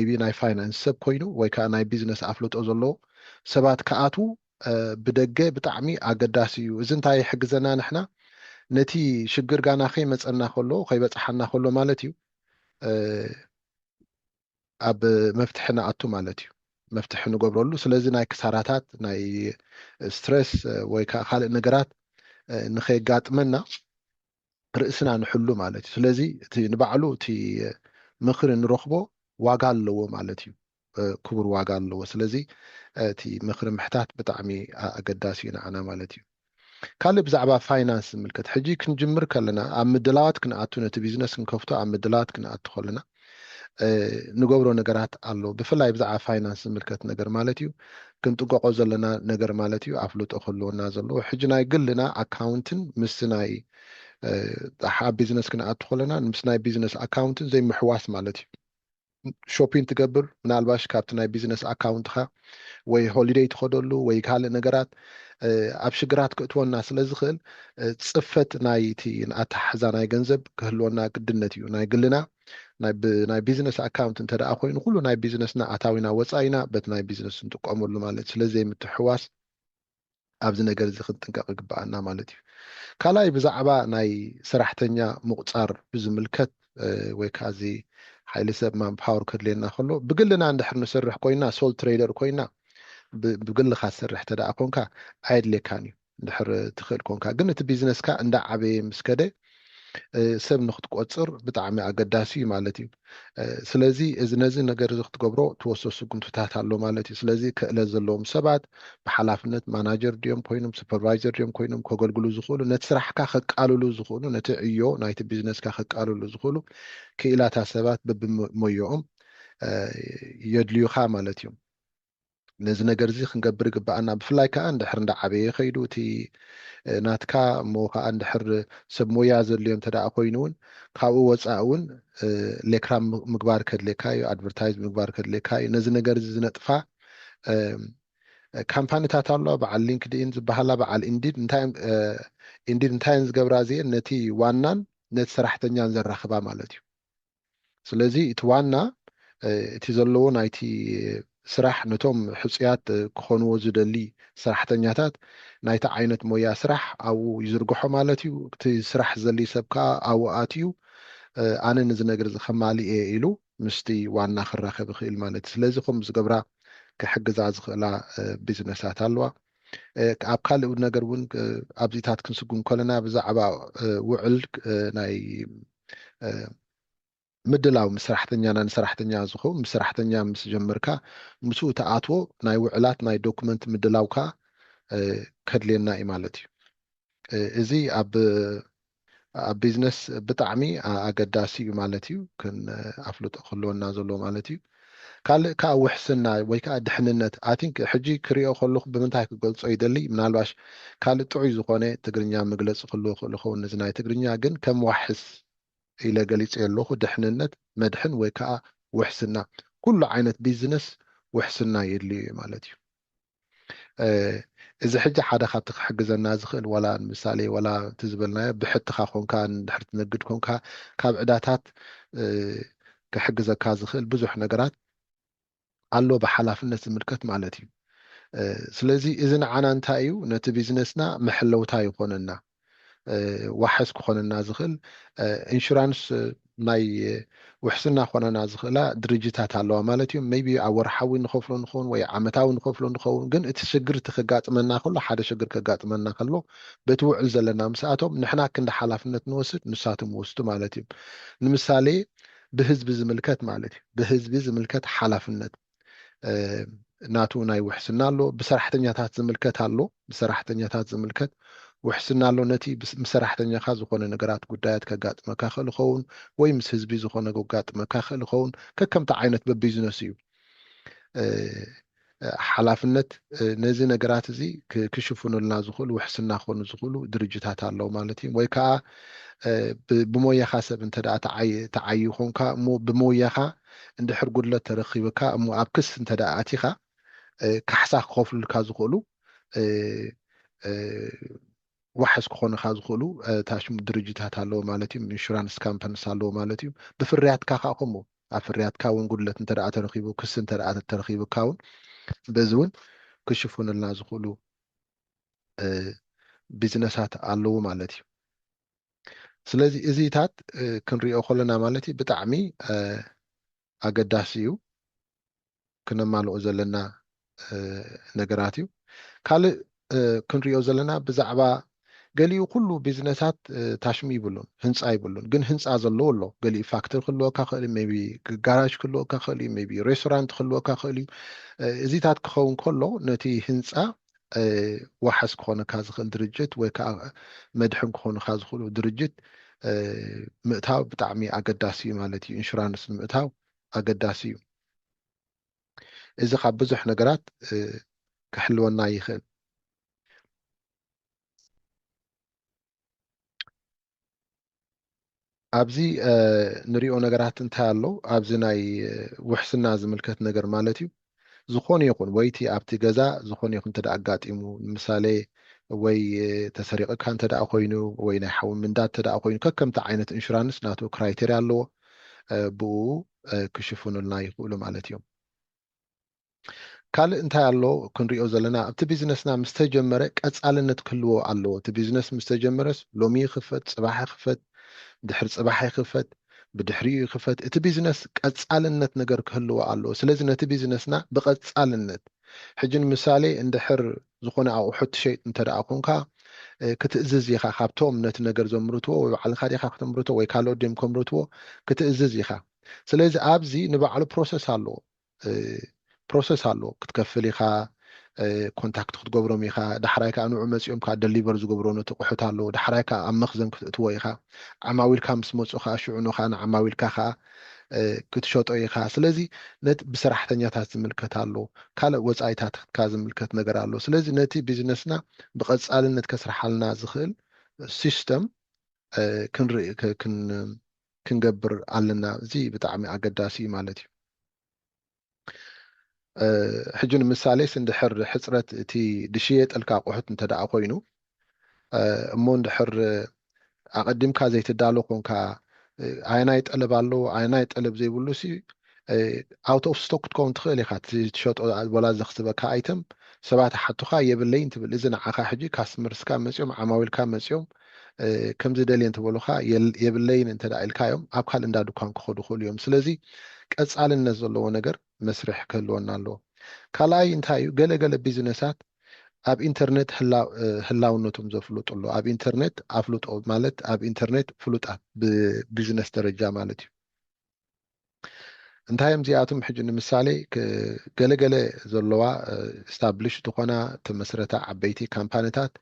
ቢ ናይ ፋይናንስ ሰብ ኮይኑ ወይ ከዓ ናይ ቢዝነስ ኣፍልጦ ዘለዎ ሰባት ክኣትዉ ብደገ ብጣዕሚ ኣገዳሲ እዩ። እዚ እንታይ ይሕግዘና ንሕና ነቲ ሽግር ጋና ከይመፀና ከሎ ከይበፅሓና ከሎ ማለት እዩ ኣብ መፍትሒ ንኣቱ ማለት እዩ። መፍትሒ ንገብረሉ። ስለዚ ናይ ክሳራታት ናይ ስትረስ ወይ ከዓ ካልእ ነገራት ንኸየጋጥመና ርእስና ንሕሉ ማለት እዩ። ስለዚ እቲ ንባዕሉ እቲ ምኽሪ ንረኽቦ ዋጋ ኣለዎ ማለት እዩ። ክቡር ዋጋ ኣለዎ። ስለዚ እቲ ምኽሪ ምሕታት ብጣዕሚ ኣገዳሲ እዩ ንዓና ማለት እዩ። ካልእ ብዛዕባ ፋይናንስ ዝምልከት ሕጂ ክንጅምር ከለና ኣብ ምድላዋት ክንኣቱ፣ ነቲ ቢዝነስ ክንከፍቶ ኣብ ምድላዋት ክንኣቱ ከለና ንገብሮ ነገራት ኣሎ። ብፍላይ ብዛዕባ ፋይናንስ ዝምልከት ነገር ማለት እዩ ክንጥንቀቆ ዘለና ነገር ማለት እዩ ኣፍልጦ ክህልወና ዘለዎ። ሕጂ ናይ ግልና ኣካውንትን ምስ ናይ ኣብ ቢዝነስ ክንኣቱ ከለና ምስ ናይ ቢዝነስ ኣካውንትን ዘይምሕዋስ ማለት እዩ። ሾፒን ትገብር ምናልባሽ ካብቲ ናይ ቢዝነስ ኣካውንትካ ወይ ሆሊደይ ትኸደሉ ወይ ካልእ ነገራት ኣብ ሽግራት ክእትወና ስለ ዝኽእል ፅፈት ናይቲ ኣተሓሕዛ ናይ ገንዘብ ክህልወና ግድነት እዩ። ናይ ግልና ናይ ቢዝነስ ኣካውንት እንተ ደኣ ኮይኑ ኩሉ ናይ ቢዝነስና ኣታዊና ወፃኢና በቲ ናይ ቢዝነስ ንጥቀመሉ ማለት ስለ ዘይምትሕዋስ ኣብዚ ነገር እዚ ክንጥንቀቕ ይግብኣና ማለት እዩ። ካልኣይ ብዛዕባ ናይ ሰራሕተኛ ምቑፃር ብዝምልከት ወይ ከዓ እዚ ሓይሊ ሰብ ማን ፓወር ከድልየና ከሎ ብግልና እንድሕር ንሰርሕ ኮይና ሶል ትሬደር ኮይና ብግልካ ትሰርሕ ተደኣ ኮንካ ኣየድልየካን እዩ። እንድሕር ትኽእል ኮንካ ግን እቲ ቢዝነስካ እንዳዓበየ ምስ ከደ ሰብ ንክትቆፅር ብጣዕሚ ኣገዳሲ እዩ ማለት እዩ። ስለዚ እዚ ነዚ ነገር እዚ ክትገብሮ ትወስዶ ስጉምትታት ኣሎ ማለት እዩ። ስለዚ ክእለት ዘለዎም ሰባት ብሓላፍነት ማናጀር ድዮም ኮይኖም ሱፐርቫይዘር ድዮም ኮይኖም ከገልግሉ ዝኽእሉ ነቲ ስራሕካ ከቃልሉ ዝኽእሉ ነቲ ዕዮ ናይቲ ቢዝነስካ ከቃልሉ ዝኽእሉ ክኢላታት ሰባት በብሞዮኦም የድልዩኻ ማለት እዮም። ነዚ ነገር እዚ ክንገብር ይግብኣና። ብፍላይ ከዓ እንድሕር እንዳዓበየ ከይዱ እቲ ናትካ እሞ ከዓ እንድሕር ሰብ ሞያ ዘድልዮ እንተ ደኣ ኮይኑ እውን ካብኡ ወፃኢ እውን ሌክራም ምግባር ከድልየካ እዩ፣ ኣድቨርታይዝ ምግባር ከድልየካ እዩ። ነዚ ነገር እዚ ዝነጥፋ ካምፓኒታት ኣሎ፣ በዓል ሊንክድኢን ዝበሃላ በዓል ኢንዲድ እንታይ ኢንዲድ እንታይ እየን ዝገብራ እዚአን ነቲ ዋናን ነቲ ሰራሕተኛን ዘራኽባ ማለት እዩ። ስለዚ እቲ ዋና እቲ ዘለዎ ናይቲ ስራሕ ነቶም ሕፁያት ክኾንዎ ዝደሊ ሰራሕተኛታት ናይቲ ዓይነት ሞያ ስራሕ ኣብኡ ይዝርግሖ ማለት እዩ። እቲ ስራሕ ዝደሊ ሰብ ከዓ ኣብኡ ኣትዩ ኣነ ነዚ ነገር እዚ ከማልእ እየ ኢሉ ምስቲ ዋና ክራኸብ ይኽእል ማለት እዩ። ስለዚ ከም ዝገብራ ክሕግዛ ዝኽእላ ቢዝነሳት ኣለዋ። ኣብ ካልእ ነገር እውን ኣብዚታት ክንስጉም ከለና ብዛዕባ ውዕል ናይ ምድላው ምስ ሰራሕተኛና ንሰራሕተኛ ዝኸውን ምስ ሰራሕተኛ ምስ ጀመርካ ምስኡ ተኣትዎ ናይ ውዕላት ናይ ዶክመንት ምድላውካ ከድልየና እዩ ማለት እዩ። እዚ ኣብ ኣብ ቢዝነስ ብጣዕሚ ኣገዳሲ እዩ ማለት እዩ። ክን ኣፍልጦ ክህልወና ዘለዎ ማለት እዩ። ካልእ ከዓ ውሕስና ወይ ከዓ ድሕንነት ኣይ ቲንክ ሕጂ ክሪኦ ከለኹ ብምንታይ ክገልፆ ይደሊ ምናልባሽ ካልእ ጥዑይ ዝኾነ ትግርኛ መግለፂ ክህልዎ ክእል ኸውን እዚ ናይ ትግርኛ ግን ከም ዋሕስ ኢለ ገሊፀ ኣለኹ። ድሕንነት መድሕን ወይ ከዓ ውሕስና ኩሉ ዓይነት ቢዝነስ ውሕስና የድልዩ እዩ ማለት እዩ። እዚ ሕጂ ሓደ ካብቲ ክሕግዘና ዝኽእል ዋላ ንምሳሌ ዋላ እቲ ዝበልናዮ ብሕትኻ ኮንካ እንድሕር ትነግድ ኮንካ ካብ ዕዳታት ክሕግዘካ ዝኽእል ብዙሕ ነገራት ኣሎ ብሓላፍነት ዝምልከት ማለት እዩ። ስለዚ እዚ ንዓና እንታይ እዩ ነቲ ቢዝነስና መሐለውታ ይኾነና። ዋሕስ ክኾነና ዝኽእል ኢንሹራንስ ናይ ውሕስና ኮነና ዝኽእላ ድርጅታት ኣለዋ ማለት እዩ። ቢ ኣብ ወርሓዊ ንኸፍሎ ንኸውን ወይ ዓመታዊ ንኸፍሎ ንኸውን ግን እቲ ሽግር እቲ ከጋጥመና ከሎ ሓደ ሽግር ከጋጥመና ከሎ በቲ ውዕል ዘለና ምስኣቶም ንሕና ክንዲ ሓላፍነት ንወስድ ንሳቶም ወስዱ ማለት እዩ። ንምሳሌ ብህዝቢ ዝምልከት ማለት እዩ። ብህዝቢ ዝምልከት ሓላፍነት ናቱ ናይ ውሕስና ኣሎ። ብሰራሕተኛታት ዝምልከት ኣሎ። ብሰራሕተኛታት ዝምልከት ውሕስና ኣሎ። ነቲ ምስ ሰራሕተኛኻ ዝኾነ ነገራት ጉዳያት ከጋጥመካ ክእል ይኸውን ወይ ምስ ህዝቢ ዝኾነ ከጋጥመካ ክእል ይኸውን ከከምቲ ዓይነት በቢዝነስ እዩ። ሓላፍነት ነዚ ነገራት እዚ ክሽፍኑልና ዝኽእሉ ውሕስና ክኾኑ ዝኽእሉ ድርጅታት ኣለዉ ማለት እዩ። ወይ ከዓ ብሞያኻ ሰብ እንተ ተዓዩ ኮንካ እሞ ብሞያኻ እንድሕር ጉድለት ተረኺብካ እሞ ኣብ ክስ እንተ ኣቲኻ ካሕሳ ክኸፍሉልካ ዝኽእሉ ዋሕስ ክኾኑኻ ዝኽእሉ ታሽሙ ድርጅታት ኣለዎ ማለት እዩ። ኢንሹራንስ ካምፓኒስ ኣለዎ ማለት እዩ። ብፍርያትካ ከዓ ከምኡ ኣብ ፍርያትካ እውን ጉድለት እንተ ተረኺቡ ክሲ እንተ ተረኺብካ እውን በዚ እውን ክሽፍኑልና ዝኽእሉ ቢዝነሳት ኣለዉ ማለት እዩ። ስለዚ እዚታት ክንሪኦ ከለና ማለት እዩ ብጣዕሚ ኣገዳሲ እዩ። ክነማልኦ ዘለና ነገራት እዩ። ካልእ ክንሪኦ ዘለና ብዛዕባ ገሊኡ ኩሉ ቢዝነሳት ታሽሙ ይብሉን ህንፃ ይብሉን ግን ህንፃ ዘለዎ ኣሎ። ገሊኡ ፋክተሪ ክህልወካ ክእል ቢ ጋራጅ ክህልወካ ክእል ቢ ሬስቶራንት ክህልወካ ክእል እዩ። እዚታት ክኸውን ከሎ ነቲ ህንፃ ዋሕስ ክኾነካ ዝኽእል ድርጅት ወይ ከዓ መድሕን ክኾኑካ ዝኽእሉ ድርጅት ምእታው ብጣዕሚ ኣገዳሲ እዩ ማለት እዩ። ኢንሹራንስ ንምእታው ኣገዳሲ እዩ። እዚ ካብ ብዙሕ ነገራት ክሕልወና ይኽእል። ኣብዚ ንሪኦ ነገራት እንታይ ኣሎ ኣብዚ ናይ ውሕስና ዝምልከት ነገር ማለት እዩ። ዝኾነ ይኹን ወይቲ ኣብቲ ገዛ ዝኾነ ይኹን እንተ ኣጋጢሙ ንምሳሌ ወይ ተሰሪቕካ እንተ ኮይኑ ወይ ናይ ሓዊ ምንዳድ እንተ ኮይኑ ከከምቲ ዓይነት ኢንሹራንስ ናቱ ክራይቴርያ ኣለዎ። ብኡ ክሽፍኑልና ይኽእሉ ማለት እዮም። ካልእ እንታይ ኣሎ ክንሪኦ ዘለና ኣብቲ ቢዝነስና ምስ ተጀመረ ቀፃልነት ክህልዎ ኣለዎ። እቲ ቢዝነስ ምስ ተጀመረስ ሎሚ ይኽፈት፣ ፅባሕ ይኽፈት፣ ድሕሪ ፅባሕ ይኽፈት፣ ብድሕሪኡ ይኽፈት፣ እቲ ቢዝነስ ቀፃልነት ነገር ክህልዎ ኣለዎ። ስለዚ ነቲ ቢዝነስና ብቐፃልነት ሕጂ ንምሳሌ እንድሕር ዝኾነ ኣቑሑት ትሸይጥ እንተ ደኣ ኮንካ ክትእዝዝ ኢኻ ካብቶም ነቲ ነገር ዘምርትዎ ወይ ባዕልኻ ዲኻ ክተምርቶ ወይ ካልኦት ድዮም ከምርትዎ ክትእዝዝ ኢኻ። ስለዚ ኣብዚ ንባዕሉ ፕሮሰስ ኣለዎ። ፕሮሰስ ኣሎ ክትከፍል ኢኻ። ኮንታክት ክትገብሮም ኢኻ ዳሕራይ ከዓ ንዑ መፂኦም ከዓ ደሊቨር ዝገብሮ ነቲ ቁሑት ኣሎ ዳሕራይ ከዓ ኣብ መክዘን ክትእትዎ ኢኻ። ዓማዊልካ ምስ መፁ ከዓ ሽዑ ንኻ ንዓማዊልካ ከዓ ክትሸጦ ኢኻ። ስለዚ ነቲ ብሰራሕተኛታት ዝምልከት ኣሎ። ካልእ ወፃኢታትካ ዝምልከት ነገር ኣሎ። ስለዚ ነቲ ቢዝነስና ብቐፃልነት ከስርሓልና ዝኽእል ሲስተም ክንርኢ ክንገብር ኣለና። እዚ ብጣዕሚ ኣገዳሲ እዩ ማለት እዩ። ሕጂ ንምሳሌስ እንድሕር ሕፅረት እቲ ድሽየጠልካ ኣቑሑት እንተ ደኣ ኮይኑ እሞ እንድሕር ኣቐዲምካ ዘይትዳሎ ኮንካ፣ ኣየናይ ጠለብ ኣለዎ ኣየናይ ጠለብ ዘይብሉ ሲ፣ out of stock ክትከውን ትኽእል ኢኻ። እቲ ትሸጦ ወላ ዘኽስበካ ኣይተም ሰባት ሓቱኻ የብለይን ትብል። እዚ ንዓኻ ሕጂ ካስትመርስካ መፅኦም ዓማዊልካ መፅኦም ከምዚ ደልየ እንተበሉኻ የብለይን እንተ ኢልካዮም ኣብ ካልእ እንዳ ድኳን ክኸዱ ክኽእሉ እዮም። ስለዚ ቀፃልነት ዘለዎ ነገር መስርሕ ክህልወና ኣለዎ። ካልኣይ እንታይ እዩ? ገለገለ ቢዝነሳት ኣብ ኢንተርኔት ህላውነቶም ዘፍልጡ ኣሎ። ኣብ ኢንተርኔት ኣፍልጦ ማለት ኣብ ኢንተርኔት ፍሉጣት ብቢዝነስ ደረጃ ማለት እዩ። እንታይ እዮም እዚኣቶም? ሕጂ ንምሳሌ ገለገለ ዘለዋ ስታብሊሽ ዝኾና ተመስረታ ዓበይቲ ካምፓኒታት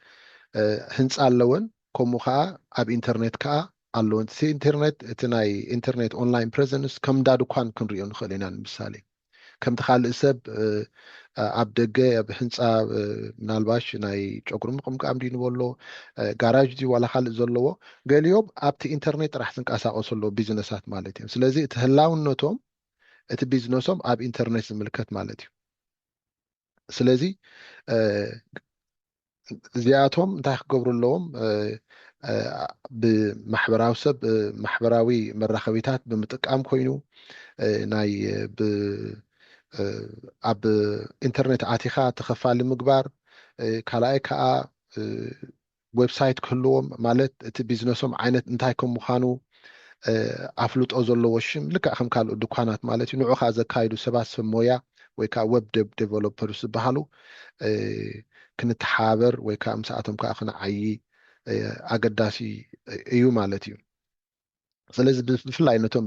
ህንፃ ኣለወን። ከምኡ ከዓ ኣብ ኢንተርኔት ከዓ ኣለወን። እቲ ኢንተርኔት እቲ ናይ ኢንተርኔት ኦንላይን ፕሬዘንስ ከም እንዳ ድኳን ክንሪኦ ንኽእል ኢና። ንምሳሌ ከምቲ ካልእ ሰብ ኣብ ደገ ኣብ ህንፃ ምናልባሽ ናይ ጨጉሪ ምቕምቃም ድዩ ንበሎ ጋራጅ ድዩ ዋላ ካልእ ዘለዎ ገሊኦም ኣብቲ ኢንተርኔት ጥራሕ ዝንቀሳቀሱ ኣለዉ ቢዝነሳት ማለት እዮም። ስለዚ እቲ ህላውነቶም እቲ ቢዝነሶም ኣብ ኢንተርኔት ዝምልከት ማለት እዩ። ስለዚ እዚኣቶም እንታይ ክገብሩ ኣለዎም? ብማሕበራዊ ሰብ ማሕበራዊ መራኸቢታት ብምጥቃም ኮይኑ ናይ ኣብ ኢንተርኔት ኣቲኻ ተኸፋሊ ምግባር፣ ካልኣይ ከዓ ዌብሳይት ክህልዎም ማለት እቲ ቢዝነሶም ዓይነት እንታይ ከም ምዃኑ ኣፍልጦ ዘለዎ ሽም ልክዕ ከም ካልኦት ድኳናት ማለት እዩ። ንዑ ከዓ ዘካይዱ ሰባት ሰብ ሞያ ወይ ከዓ ዌብ ዴቨሎፐርስ ዝበሃሉ ክንተሓባበር ወይ ከዓ ምስኣቶም ከዓ ክንዓዪ ኣገዳሲ እዩ ማለት እዩ። ስለዚ ብፍላይ ነቶም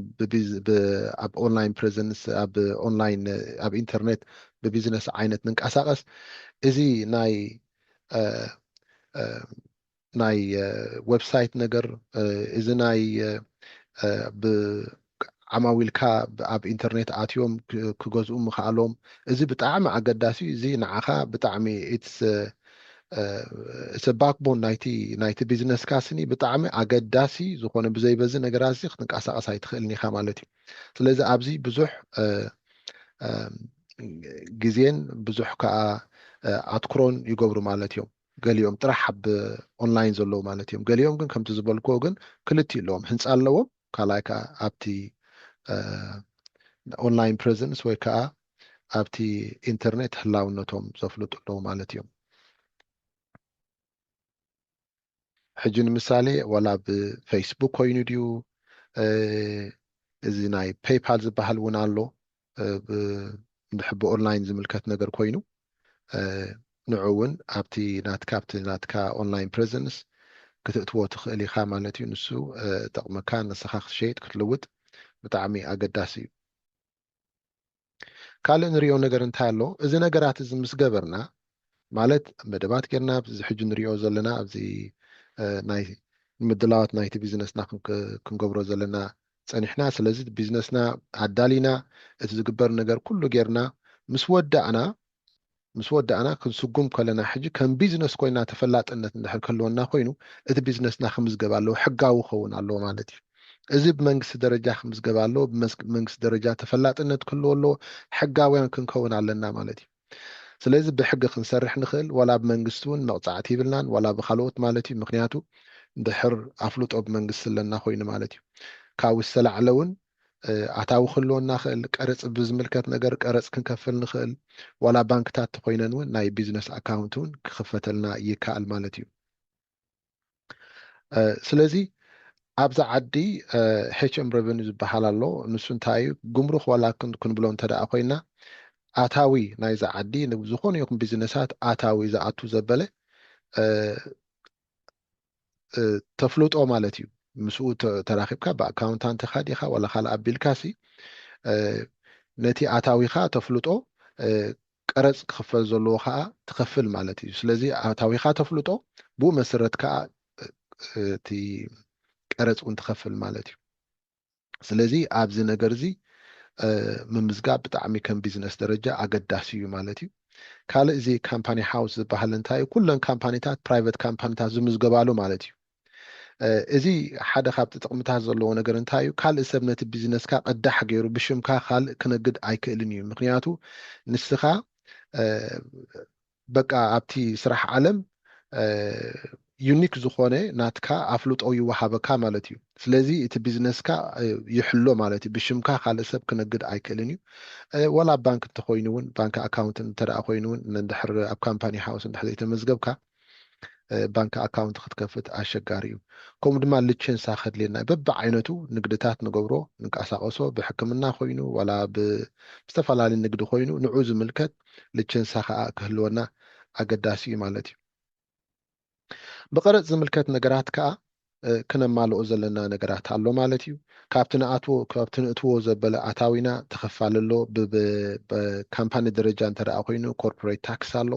ኣብ ኦንላይን ፕሬዘንስ ኣብ ኦንላይን ኣብ ኢንተርኔት ብቢዝነስ ዓይነት ንንቀሳቀስ እዚ ናይ ናይ ዌብሳይት ነገር እዚ ናይ ዓማዊልካ ኣብ ኢንተርኔት ኣትዮም ክገዝኡ ምኽኣሎም እዚ ብጣዕሚ ኣገዳሲ እዩ። እዚ ንዓኻ ብጣዕሚ ኢትስ ባክቦን ናይቲ ናይቲ ቢዝነስካ ስኒ ብጣዕሚ ኣገዳሲ ዝኾነ ብዘይበዚ ነገራት እዚ ክትንቀሳቀስ ኣይትኽእልን ኢኻ ማለት እዩ። ስለዚ ኣብዚ ብዙሕ ግዜን ብዙሕ ከዓ ኣትኩሮን ይገብሩ ማለት እዮም። ገሊኦም ጥራሕ ኣብ ኦንላይን ዘለዉ ማለት እዮም። ገሊኦም ግን ከምቲ ዝበልክዎ ግን ክልቲኡ ኣለዎም፣ ህንፃ ኣለዎም፣ ካልኣይ ከዓ ኣብቲ ኦንላይን ፕሬዘንስ ወይ ከዓ ኣብቲ ኢንተርኔት ህላውነቶም ዘፍልጡ ኣለዉ ማለት እዮም። ሕጂ ንምሳሌ ዋላ ብፌስቡክ ኮይኑ ድዩ እዚ ናይ ፔይፓል ዝበሃል እውን ኣሎ። እንድሕር ብኦንላይን ዝምልከት ነገር ኮይኑ ንዑ እውን ኣብቲ ናትካ ኣብቲ ናትካ ኦንላይን ፕሬዘንስ ክትእትዎ ትኽእል ኢኻ ማለት እዩ። ንሱ ጠቕመካ ንስኻ ክትሸይጥ ክትልውጥ ብጣዕሚ ኣገዳሲ እዩ። ካልእ ንሪኦ ነገር እንታይ ኣሎ? እዚ ነገራት እዚ ምስ ገበርና ማለት መደባት ጌርና ኣብዚ ሕጂ ንሪኦ ዘለና ኣብዚ ናይ ምድላዋት ናይቲ ቢዝነስና ክንገብሮ ዘለና ፀኒሕና። ስለዚ ቢዝነስና ኣዳሊና እቲ ዝግበር ነገር ኩሉ ጌርና ምስ ወዳእና ምስ ወዳእና ክንስጉም ከለና ሕጂ ከም ቢዝነስ ኮይና ተፈላጥነት እንድሕር ክህልወና ኮይኑ እቲ ቢዝነስና ክምዝገብ ኣለዎ፣ ሕጋዊ ክኸውን ኣለዎ ማለት እዩ። እዚ ብመንግስቲ ደረጃ ክምዝገብ ኣለዎ፣ ብመንግስቲ ደረጃ ተፈላጥነት ክህልዎ ኣለዎ፣ ሕጋውያን ክንከውን ኣለና ማለት እዩ። ስለዚ ብሕጊ ክንሰርሕ ንኽእል፣ ዋላ ብመንግስቲ እውን መቕፃዕቲ ይብልናን ዋላ ብካልኦት ማለት እዩ። ምክንያቱ እንድሕር ኣፍልጦ ብመንግስቲ ኣለና ኮይኑ ማለት እዩ። ካብኡ ዝተላዕለ እውን ኣታዊ ክህልወና ክእል፣ ቀረፅ ብዝምልከት ነገር ቀረፅ ክንከፍል ንኽእል፣ ዋላ ባንክታት ተኮይነን እውን ናይ ቢዝነስ ኣካውንት እውን ክኽፈተልና ይከኣል ማለት እዩ። ስለዚ ኣብዚ ዓዲ ኤች ኤም ሬቨኒ ዝበሃል ኣሎ። ንሱ እንታይ እዩ? ጉምሩክ ዋላ ክንብሎ እንተ ደኣ ኮይና ኣታዊ ናይዚ ዓዲ ዝኾነ ይኹን ቢዝነሳት ኣታዊ ዝኣቱ ዘበለ ተፍልጦ ማለት እዩ። ምስኡ ተራኺብካ ብኣካውንታንትኻ ዲኻ ዋላ ካልእ ኣቢልካ ሲ ነቲ ኣታዊኻ ተፍልጦ ቀረፅ ክኽፈል ዘለዎ ከዓ ትኸፍል ማለት እዩ። ስለዚ ኣታዊኻ ተፍልጦ ብኡ መሰረት ከዓ እቲ ቀረፅ እውን ትኸፍል ማለት እዩ። ስለዚ ኣብዚ ነገር እዚ ምምዝጋብ ብጣዕሚ ከም ቢዝነስ ደረጃ ኣገዳሲ እዩ ማለት እዩ። ካልእ እዚ ካምፓኒ ሃውስ ዝበሃል እንታይ እዩ? ኩለን ካምፓኒታት ፕራይቨት ካምፓኒታት ዝምዝገባሉ ማለት እዩ። እዚ ሓደ ካብቲ ጥቕምታት ዘለዎ ነገር እንታይ እዩ? ካልእ ሰብ ነቲ ቢዝነስካ ቅዳሕ ገይሩ ብሽምካ ካልእ ክነግድ ኣይክእልን እዩ። ምክንያቱ ንስኻ በቃ ኣብቲ ስራሕ ዓለም ዩኒክ ዝኾነ ናትካ ኣፍልጦ ይወሃበካ ማለት እዩ። ስለዚ እቲ ቢዝነስካ ይሕሎ ማለት እዩ። ብሽምካ ካልእ ሰብ ክነግድ ኣይክእልን እዩ። ዋላ ባንክ እንተኾይኑ እውን፣ ባንክ ኣካውንት እንተ ኮይኑ እውን፣ እንድሕር ኣብ ካምፓኒ ሃውስ እንድሕር ዘይተመዝገብካ ባንክ ኣካውንት ክትከፍት ኣሸጋሪ እዩ። ከምኡ ድማ ልቸንሳ ከድልየና፣ በብዓይነቱ ንግድታት ንገብሮ፣ ንንቀሳቐሶ፣ ብሕክምና ኮይኑ ዋላ ብዝተፈላለዩ ንግዲ ኮይኑ ንዑ ዝምልከት ልቸንሳ ከዓ ክህልወና ኣገዳሲ እዩ ማለት እዩ። ብቐረፅ ዝምልከት ነገራት ከዓ ክነማልኦ ዘለና ነገራት ኣሎ ማለት እዩ። ካብቲ ንኣትዎ ካብቲ ንእትዎ ዘበለ ኣታዊና ተኸፋል ኣሎ። ብካምፓኒ ደረጃ እንተ ደኣ ኮይኑ ኮርፖሬት ታክስ ኣሎ።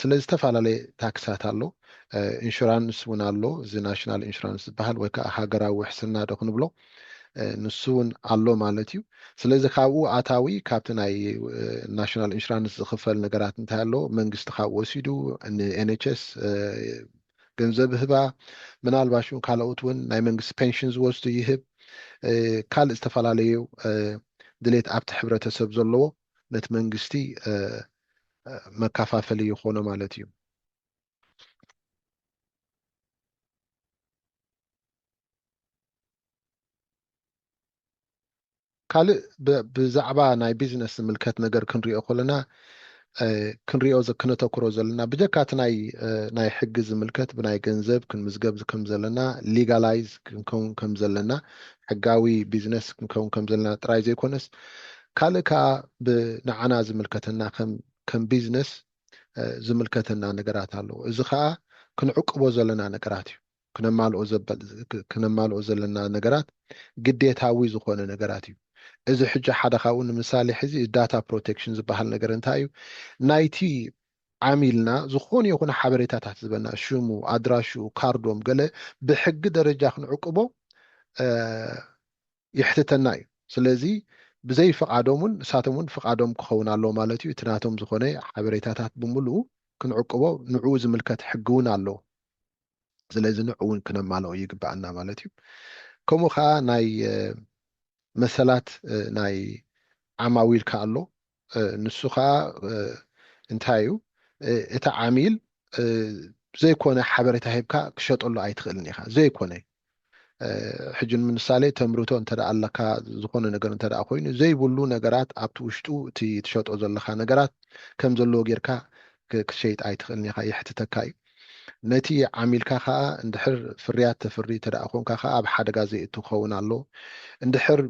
ስለዚ ዝተፈላለየ ታክሳት ኣሎ። ኢንሹራንስ እውን ኣሎ፣ እዚ ናሽናል ኢንሹራንስ ዝበሃል ወይ ከዓ ሃገራዊ ውሕስና ዶ ክንብሎ፣ ንሱ እውን ኣሎ ማለት እዩ። ስለዚ ካብኡ ኣታዊ ካብቲ ናይ ናሽናል ኢንሹራንስ ዝኽፈል ነገራት እንታይ ኣሎ መንግስቲ ካብኡ ወሲዱ ንኤንኤችኤስ ገንዘብ ህባ፣ ምናልባሽ እውን ካልኦት እውን ናይ መንግስቲ ፔንሽን ዝወስዱ ይህብ። ካልእ ዝተፈላለዩ ድሌት ኣብቲ ሕብረተሰብ ዘለዎ ነቲ መንግስቲ መከፋፈሊ ይኾኖ ማለት እዩ። ካልእ ብዛዕባ ናይ ቢዝነስ ዝምልከት ነገር ክንሪኦ ከለና ክንሪኦ ክነተኩሮ ዘለና ብጀካ እቲ ናይ ናይ ሕጊ ዝምልከት ብናይ ገንዘብ ክንምዝገብ ከም ዘለና፣ ሊጋላይዝ ክንከውን ከም ዘለና፣ ሕጋዊ ቢዝነስ ክንከውን ከም ዘለና ጥራይ ዘይኮነስ ካልእ ከዓ ብንዓና ዝምልከተና ከም ቢዝነስ ዝምልከተና ነገራት ኣለዎ። እዚ ከዓ ክንዕቅቦ ዘለና ነገራት እዩ። ክነማልኦ ዘለና ነገራት ግዴታዊ ዝኾነ ነገራት እዩ። እዚ ሕጂ ሓደ ካብኡ ንምሳሌ ሕዚ ዳታ ፕሮቴክሽን ዝበሃል ነገር እንታይ እዩ? ናይቲ ዓሚልና ዝኾነ ይኹን ሓበሬታታት ዝበና፣ ሽሙ፣ ኣድራሽኡ፣ ካርዶም፣ ገለ ብሕጊ ደረጃ ክንዕቅቦ የሕትተና እዩ። ስለዚ ብዘይ ፍቓዶም እውን ንሳቶም እውን ፍቓዶም ክኸውን ኣለዎ ማለት እዩ። እቲ ናቶም ዝኾነ ሓበሬታታት ብምሉኡ ክንዕቅቦ ንዕኡ ዝምልከት ሕጊ እውን ኣለዎ። ስለዚ ንዕኡ እውን ክነማልኦ ይግባኣና ማለት እዩ። ከምኡ ከዓ ናይ መሰላት ናይ ዓማዊል ከዓ ኣሎ። ንሱ ከዓ እንታይ እዩ? እቲ ዓሚል ዘይኮነ ሓበሬታ ሂብካ ክሸጠሉ ኣይትኽእልን ኢኻ። ዘይኮነ ሕጂ ንምሳሌ ተምርቶ እንተ ኣለካ፣ ዝኾነ ነገር እንተ ኮይኑ ዘይብሉ ነገራት ኣብቲ ውሽጡ እቲ ትሸጦ ዘለካ ነገራት ከም ዘለዎ ጌርካ ክትሸይጥ ኣይትኽእልን ኢኻ፣ የሕትተካ እዩ። ነቲ ዓሚልካ ከዓ እንድሕር ፍርያት ተፍሪ እንተ ኮንካ ከዓ ኣብ ሓደጋ ዘየእቱ ክኸውን ኣሎ። እንድሕር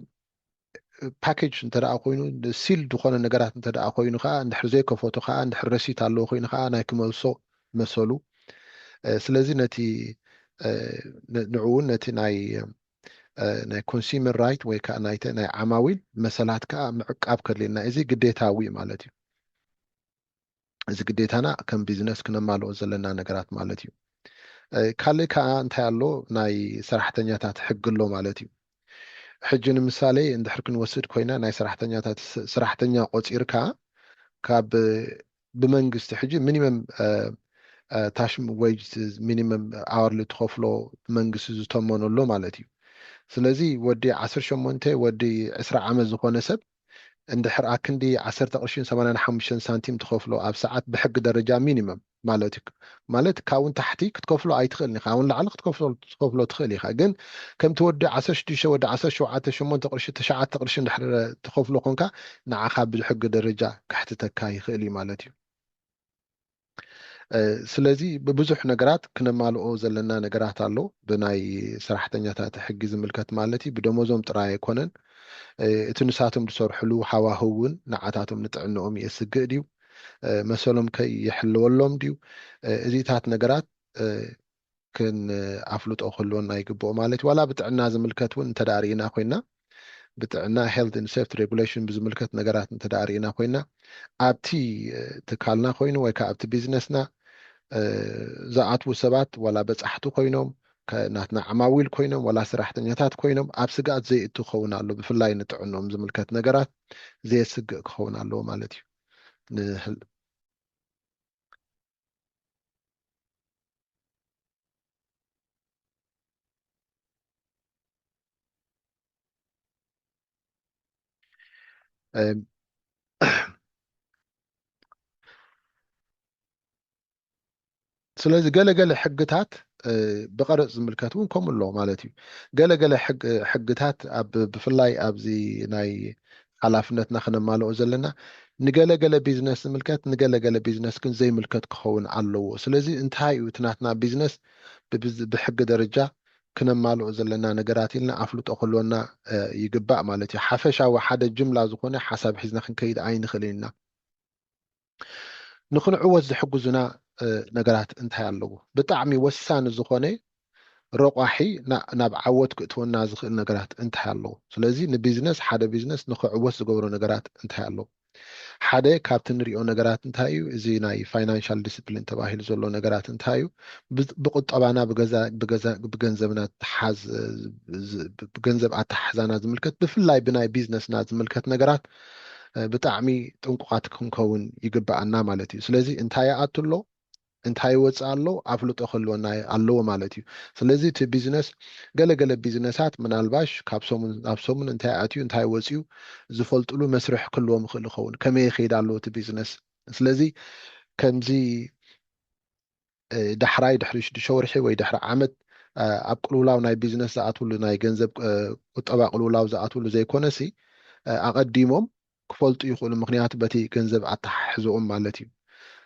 ፓኬጅ እንተ ኮይኑ፣ ሲል ዝኾነ ነገራት እንተ ኮይኑ ከዓ፣ እንድሕር ዘይከፈቱ ከዓ፣ እንድሕር ረሲት ኣለዎ ኮይኑ ከዓ ናይ ክመልሶ መሰሉ። ስለዚ ነቲ ንዕኡ እውን ነቲ ናይ ናይ ኮንሱመር ራይት ወይ ከዓ ናይተ ናይ ዓማዊል መሰላት ከዓ ምዕቃብ ከድልየና፣ እዚ ግዴታዊ ማለት እዩ። እዚ ግዴታና ከም ቢዝነስ ክነማልኦ ዘለና ነገራት ማለት እዩ። ካልእ ከዓ እንታይ ኣሎ? ናይ ሰራሕተኛታት ሕጊ ኣሎ ማለት እዩ። ሕጂ ንምሳሌ እንድሕር ክንወስድ ኮይና ናይ ሰራሕተኛታት ሰራሕተኛ ቆፂርካ ካብ ብመንግስቲ ሕጂ ሚኒመም ታሽ ዌጅ ሚኒመም ኣወርሊ ትኸፍሎ መንግስቲ ዝተመነሎ ማለት እዩ። ስለዚ ወዲ ዓሰርተ ሸሞንተ ወዲ ዕስራ ዓመት ዝኾነ ሰብ እንድሕር ኣክንዲ ዓሰርተ ቅርሽን ሰማንያን ሓሙሽተን ሳንቲም ትኸፍሎ ኣብ ሰዓት ብሕጊ ደረጃ ሚኒመም ማለት እዩ። ማለት ካብኡ ንታሕቲ ክትከፍሎ ኣይትኽእልን ኢኻ። ካብኡ ንላዕሊ ክትከፍሎ ትኽእል ኢኻ። ግን ከምቲ ወዲ ዓሰርተ ሽዱሽተ ወዲ ዓሰርተ ሸውዓተ ሸሞንተ ቅርሺ ትሽዓተ ቅርሺ እንድሕር ትኸፍሎ ኮንካ ንዓኻ ብሕጊ ደረጃ ከሕትተካ ይኽእል እዩ ማለት እዩ። ስለዚ ብብዙሕ ነገራት ክነማልኦ ዘለና ነገራት ኣሎ። ብናይ ሰራሕተኛታት ሕጊ ዝምልከት ማለት እዩ። ብደሞዞም ጥራይ ኣይኮነን። እቲ ንሳቶም ዝሰርሕሉ ሃዋህው እውን ንዓታቶም ንጥዕንኦም የስግእ ድዩ? መሰሎም ከ ይሕለወሎም ድዩ? እዚታት ነገራት ክን ኣፍልጦ ክህልወና ይግብኦ ማለት እዩ። ዋላ ብጥዕና ዝምልከት እውን እንተ ደኣ ርኢና ኮይና፣ ብጥዕና ሄልት ኤንድ ሴፍቲ ሬጉሌሽን ብዝምልከት ነገራት እንተ ደኣ ርኢና ኮይና፣ ኣብቲ ትካልና ኮይኑ ወይ ከዓ ኣብቲ ቢዝነስና ዝኣትዉ ሰባት ዋላ በፃሕቲ ኮይኖም ናትና ዓማዊል ኮይኖም ዋላ ሰራሕተኛታት ኮይኖም ኣብ ስግኣት ዘይእቱ ክኸውን ኣሎ። ብፍላይ ንጥዕኖም ዝምልከት ነገራት ዘየስግእ ክኸውን ኣለዎ ማለት እዩ። ስለዚ ገለገለ ሕግታት ብቀረፅ ዝምልከት እውን ከምኡ ኣሎ ማለት እዩ። ገለገለ ሕግታት ብፍላይ ኣብዚ ናይ ሓላፍነትና ክነማልኦ ዘለና ንገለገለ ቢዝነስ ዝምልከት ንገለገለ ቢዝነስ ግን ዘይምልከት ክኸውን ኣለዎ። ስለዚ እንታይ እዩ እቲ ናትና ቢዝነስ ብሕጊ ደረጃ ክነማልኦ ዘለና ነገራት ኢልና ኣፍልጦ ክህልወና ይግባእ ማለት እዩ። ሓፈሻዊ ሓደ ጅምላ ዝኾነ ሓሳብ ሒዝና ክንከይድ ኣይንኽእልን ኢና። ንክንዕወት ዝሕግዙና ነገራት እንታይ ኣለዎ? ብጣዕሚ ወሳኒ ዝኾነ ረቋሒ ናብ ዓወት ክእትወና ዝኽእል ነገራት እንታይ ኣለዎ? ስለዚ ንቢዝነስ ሓደ ቢዝነስ ንክዕወት ዝገብሮ ነገራት እንታይ ኣለዎ? ሓደ ካብቲ ንሪኦ ነገራት እንታይ እዩ? እዚ ናይ ፋይናንሻል ዲስፕሊን ተባሂሉ ዘሎ ነገራት እንታይ እዩ? ብቁጠባና ብገንዘብና ብገንዘብ ኣተሓሕዛና ዝምልከት ብፍላይ ብናይ ቢዝነስና ዝምልከት ነገራት ብጣዕሚ ጥንቁቓት ክንከውን ይግብኣና ማለት እዩ። ስለዚ እንታይ ይኣቱ ኣሎ እንታይ ይወፅእ ኣሎ ኣፍልጦ ክህልወና ኣለዎ ማለት እዩ። ስለዚ እቲ ቢዝነስ ገለገለ ቢዝነሳት ምናልባሽ ካብ ሰሙን ናብ ሰሙን እንታይ ኣትዩ እንታይ ወፅዩ ዝፈልጥሉ መስርሕ ክህልዎም ይኽእል ይኸውን። ከመይ ይኸይድ ኣሎ እቲ ቢዝነስ? ስለዚ ከምዚ ዳሕራይ ድሕሪ ሽዱሽተ ወርሒ ወይ ድሕሪ ዓመት ኣብ ቅልውላው ናይ ቢዝነስ ዝኣትውሉ ናይ ገንዘብ ቁጠባ ቅልውላው ዝኣትውሉ ዘይኮነሲ ኣቐዲሞም ክፈልጡ ይኽእሉ። ምክንያቱ በቲ ገንዘብ ኣተሓሕዝኦም ማለት እዩ።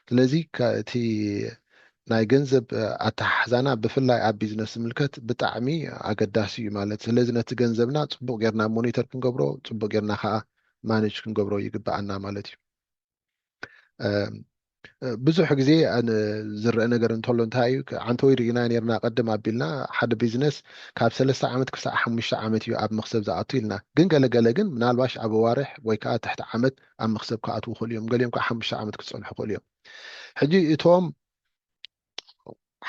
ስለዚ እቲ ናይ ገንዘብ ኣተሓሕዛና ብፍላይ ኣብ ቢዝነስ ዝምልከት ብጣዕሚ ኣገዳሲ እዩ ማለት። ስለዚ ነቲ ገንዘብና ፅቡቅ ጌርና ሞኒተር ክንገብሮ ፅቡቅ ጌርና ከዓ ማነጅ ክንገብሮ ይግብኣና ማለት እዩ። ብዙሕ ግዜ ዝረአ ነገር እንተሎ እንታይ እዩ? ዓንተወይ ርኢና ነርና ቀድም ኣቢልና ሓደ ቢዝነስ ካብ ሰለስተ ዓመት ክሳዕ ሓሙሽተ ዓመት እዩ ኣብ መክሰብ ዝኣቱ ኢልና። ግን ገለገለ ግን ምናልባሽ ኣብ ኣዋርሕ ወይ ከዓ ትሕቲ ዓመት ኣብ መክሰብ ክኣትዉ ይኽእሉ እዮም። ገሊኦም ከዓ ሓሙሽተ ዓመት ክፀንሑ ይኽእሉ እዮም። ሕጂ እቶም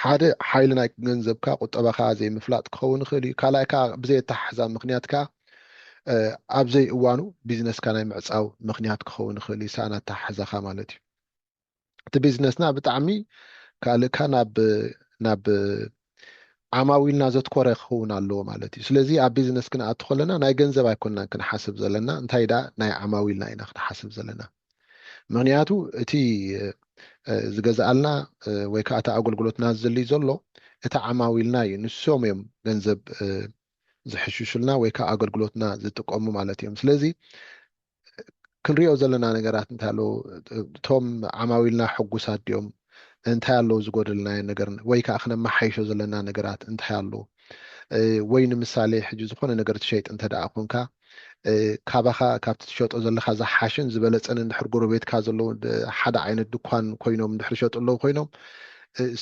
ሓደ ሓይሊ ናይ ገንዘብካ ቁጠባኻ ዘይምፍላጥ ክኸውን ይኽእል እዩ። ካልኣይ ከዓ ብዘየተሓሕዛ ምክንያት ከዓ ኣብ ዘይእዋኑ ቢዝነስካ ናይ ምዕፃው ምክንያት ክኸውን ይኽእል እዩ። ሰኣን ኣተሓሕዛኻ ማለት እዩ። እቲ ቢዝነስና ብጣዕሚ ካልእካ ናብ ናብ ዓማዊልና ዘትኮረ ክኸውን ኣለዎ ማለት እዩ። ስለዚ ኣብ ቢዝነስ ክንኣቱ ከለና ናይ ገንዘብ ኣይኮንናን ክንሓስብ ዘለና፣ እንታይ ደኣ ናይ ዓማዊልና ኢና ክንሓስብ ዘለና። ምክንያቱ እቲ ዝገዝኣልና ወይ ከዓ እቲ ኣገልግሎትና ዝደሊ ዘሎ እቲ ዓማዊልና እዩ። ንሶም እዮም ገንዘብ ዝሕሽሹልና ወይ ከዓ ኣገልግሎትና ዝጥቀሙ ማለት እዮም። ስለዚ ክንሪኦ ዘለና ነገራት እንታይ ኣለዉ? እቶም ዓማዊልና ሕጉሳት ድዮም? እንታይ ኣለዉ ዝጎደልናዮ ነገር? ወይ ከዓ ክነመሓይሾ ዘለና ነገራት እንታይ ኣለዉ? ወይ ንምሳሌ ሕጂ ዝኾነ ነገር ትሸይጥ እንተ ደኣ ኮንካ ካባኻ ካብቲ ትሸጦ ዘለኻ ዝሓሸን ዝበለጸን እንድሕር ጎረቤትካ ዘለዉ ሓደ ዓይነት ድኳን ኮይኖም እንድሕር ይሸጡ ኣለዉ ኮይኖም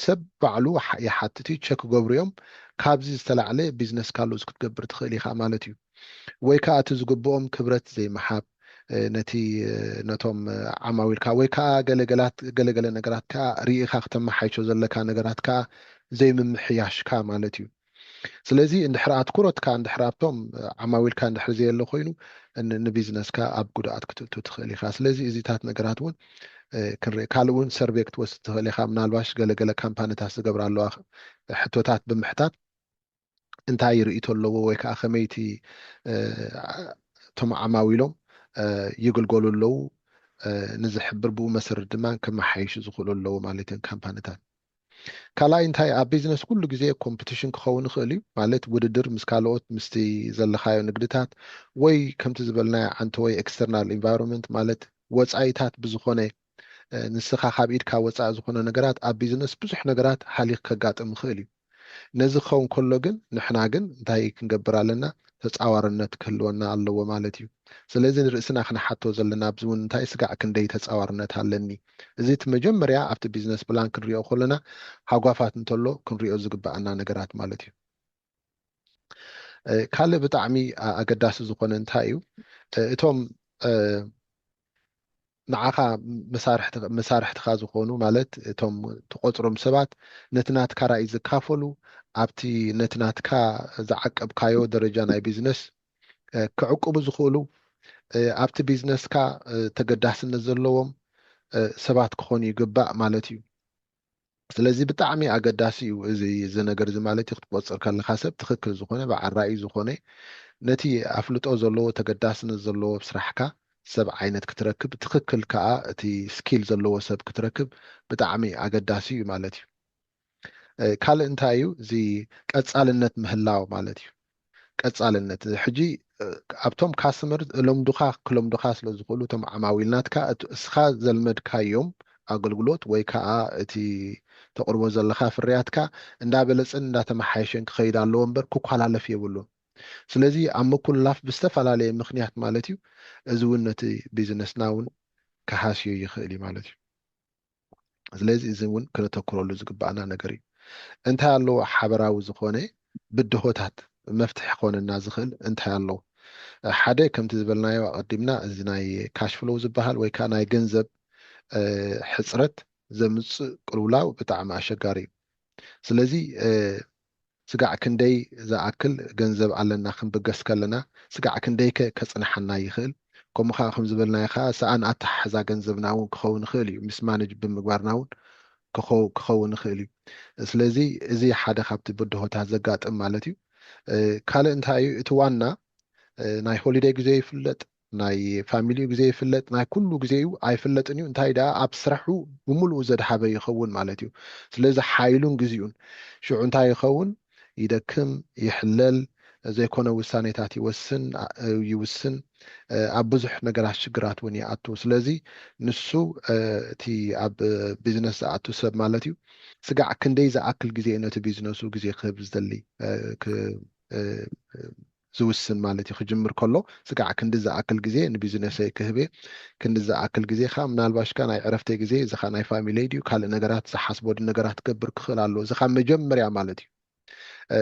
ሰብ ባዕሉ ይሓትት እዩ፣ ቸክ ክገብሩ እዮም። ካብዚ ዝተላዕለ ቢዝነስ ካሎስ ክትገብር ትኽእል ኢኻ ማለት እዩ። ወይ ከዓ እቲ ዝግብኦም ክብረት ዘይምሓብ ነቲ ነቶም ዓማዊልካ ወይ ከዓ ገለገላት ገለገለ ነገራት ከዓ ርኢኻ ክተመሓይሾ ዘለካ ነገራት ከዓ ዘይምምሕያሽካ ማለት እዩ። ስለዚ እንድሕር ኣትኩሮትካ እንድሕር ኣብቶም ዓማዊልካ እንድሕር ዘየለ ኮይኑ ንቢዝነስካ ኣብ ጉድኣት ክትእቱ ትኽእል ኢኻ። ስለዚ እዚታት ነገራት እውን ክንርኢ ካልእ እውን ሰርቬ ክትወስድ ትኽእል ኢኻ። ምናልባሽ ገለገለ ካምፓኒታት ዝገብራ ኣለዋ ሕቶታት ብምሕታት እንታይ ርእይቶ ኣለዎ ወይ ከዓ ከመይቲ እቶም ዓማዊሎም ይግልገሉ ኣለዉ ንዝሕብር ብኡ መሰረት ድማ ከመሓይሹ ዝኽእሉ ኣለዉ ማለት እዮም ካምፓኒታት። ካልኣይ እንታይ ኣብ ቢዝነስ ኩሉ ግዜ ኮምፒቲሽን ክኸውን ይኽእል እዩ ማለት ውድድር ምስ ካልኦት ምስቲ ዘለኻዮ ንግድታት ወይ ከምቲ ዝበልናዮ ዓንተ ወይ ኤክስተርናል ኢንቫይሮንመንት ማለት ወፃኢታት ብዝኾነ ንስኻ ካብ ኢድካ ወፃኢ ዝኾነ ነገራት ኣብ ቢዝነስ ብዙሕ ነገራት ሃሊኽ ከጋጥም ይኽእል እዩ። ነዚ ክኸውን ከሎ ግን ንሕና ግን እንታይ ክንገብር ኣለና? ተፃዋርነት ክህልወና ኣለዎ ማለት እዩ። ስለዚ ንርእስና ክንሓቶ ዘለና ኣብዚ እውን እንታይ ስጋዕ ክንደይ ተፃዋርነት ኣለኒ? እዚ እቲ መጀመርያ ኣብቲ ቢዝነስ ፕላን ክንሪኦ ከለና ሃጓፋት እንተሎ ክንሪኦ ዝግበኣና ነገራት ማለት እዩ። ካልእ ብጣዕሚ ኣገዳሲ ዝኾነ እንታይ እዩ? እቶም ንዓኻ መሳርሕትኻ ዝኾኑ ማለት እቶም ትቆፅሮም ሰባት ነቲ ናትካ ራእይ ዝካፈሉ ኣብቲ ነቲ ናትካ ዝዓቀብካዮ ደረጃ ናይ ቢዝነስ ክዕቅቡ ዝኽእሉ ኣብቲ ቢዝነስካ ተገዳስነት ዘለዎም ሰባት ክኾኑ ይግባእ ማለት እዩ። ስለዚ ብጣዕሚ ኣገዳሲ እዩ እዚ እዚ ነገር እዚ ማለት እዩ ክትቆፅር ከለካ ሰብ ትኽክል ዝኾነ በዓል ራእይ ዝኾነ ነቲ ኣፍልጦ ዘለዎ ተገዳስነት ዘለዎ ስራሕካ ሰብ ዓይነት ክትረክብ ትኽክል ከዓ እቲ ስኪል ዘለዎ ሰብ ክትረክብ ብጣዕሚ ኣገዳሲ እዩ ማለት እዩ። ካልእ እንታይ እዩ? እዚ ቀፃልነት ምህላው ማለት እዩ። ቀፃልነት ሕጂ ኣብቶም ካስተመር ለምዱኻ ክለምዱኻ ስለ ዝኽእሉ፣ እቶም ዓማዊል ናትካ፣ እስኻ ዘልመድካዮም ኣገልግሎት ወይ ከዓ እቲ ተቕርቦ ዘለኻ ፍርያትካ እንዳበለፀን እንዳተመሓየሸን ክኸይድ ኣለዎ እምበር ክኳላለፍ የብሉን። ስለዚ ኣብ ምኩልላፍ ብዝተፈላለየ ምኽንያት ማለት እዩ፣ እዚ እውን ነቲ ቢዝነስና እውን ክሃስዮ ይኽእል እዩ ማለት እዩ። ስለዚ እዚ እውን ክነተኩረሉ ዝግባኣና ነገር እዩ። እንታይ ኣለዎ ሓበራዊ ዝኾነ ብድሆታት መፍትሒ ክኾነና ዝኽእል እንታይ ኣለዎ? ሓደ ከምቲ ዝበልናዮ ኣቐዲምና፣ እዚ ናይ ካሽ ፍሎው ዝበሃል ወይ ከዓ ናይ ገንዘብ ሕፅረት ዘምፅእ ቅልውላው ብጣዕሚ ኣሸጋሪ እዩ። ስለዚ ስጋዕ ክንደይ ዝኣክል ገንዘብ ኣለና ክንብገስ ከለና፣ ስጋዕ ክንደይከ ከፅንሓና ይኽእል? ከምኡ ከዓ ከም ዝበልናዮ ከዓ ሰኣን ኣተሓሕዛ ገንዘብና እውን ክኸውን ይኽእል እዩ። ምስ ማነጅ ብምግባርና እውን ክኸውን ይኽእል እዩ። ስለዚ እዚ ሓደ ካብቲ ብድሆታት ዘጋጥም ማለት እዩ። ካልእ እንታይ እዩ? እቲ ዋና ናይ ሆሊደይ ግዜ ይፍለጥ፣ ናይ ፋሚሊ ግዜ ይፍለጥ፣ ናይ ኩሉ ግዜ እዩ ኣይፍለጥን እዩ። እንታይ ደኣ ኣብ ስራሑ ብምሉኡ ዘድሃበ ይኸውን ማለት እዩ። ስለዚ ሓይሉን ግዜኡን ሽዑ እንታይ ይኸውን? ይደክም፣ ይሕለል፣ ዘይኮነ ውሳኔታት ይወስን ይውስን፣ ኣብ ብዙሕ ነገራት ሽግራት እውን ይኣቱ። ስለዚ ንሱ እቲ ኣብ ቢዝነስ ዝኣቱ ሰብ ማለት እዩ፣ ስጋዕ ክንደይ ዝኣክል ግዜ ነቲ ቢዝነሱ ግዜ ክህብ ዝደሊ ዝውስን ማለት እዩ። ክጅምር ከሎ ስጋዕ ክንዲ ዝኣክል ግዜ ንቢዝነሰይ ክህብ እየ፣ ክንዲ ዝኣክል ግዜ ከዓ ምናልባሽ ከዓ ናይ ዕረፍተይ ግዜ፣ እዚ ከዓ ናይ ፋሚለይ ድዩ ካልእ ነገራት ዝሓስቦ ነገራት ክገብር ክኽእል ኣለዎ። እዚ ከዓ መጀመርያ ማለት እዩ።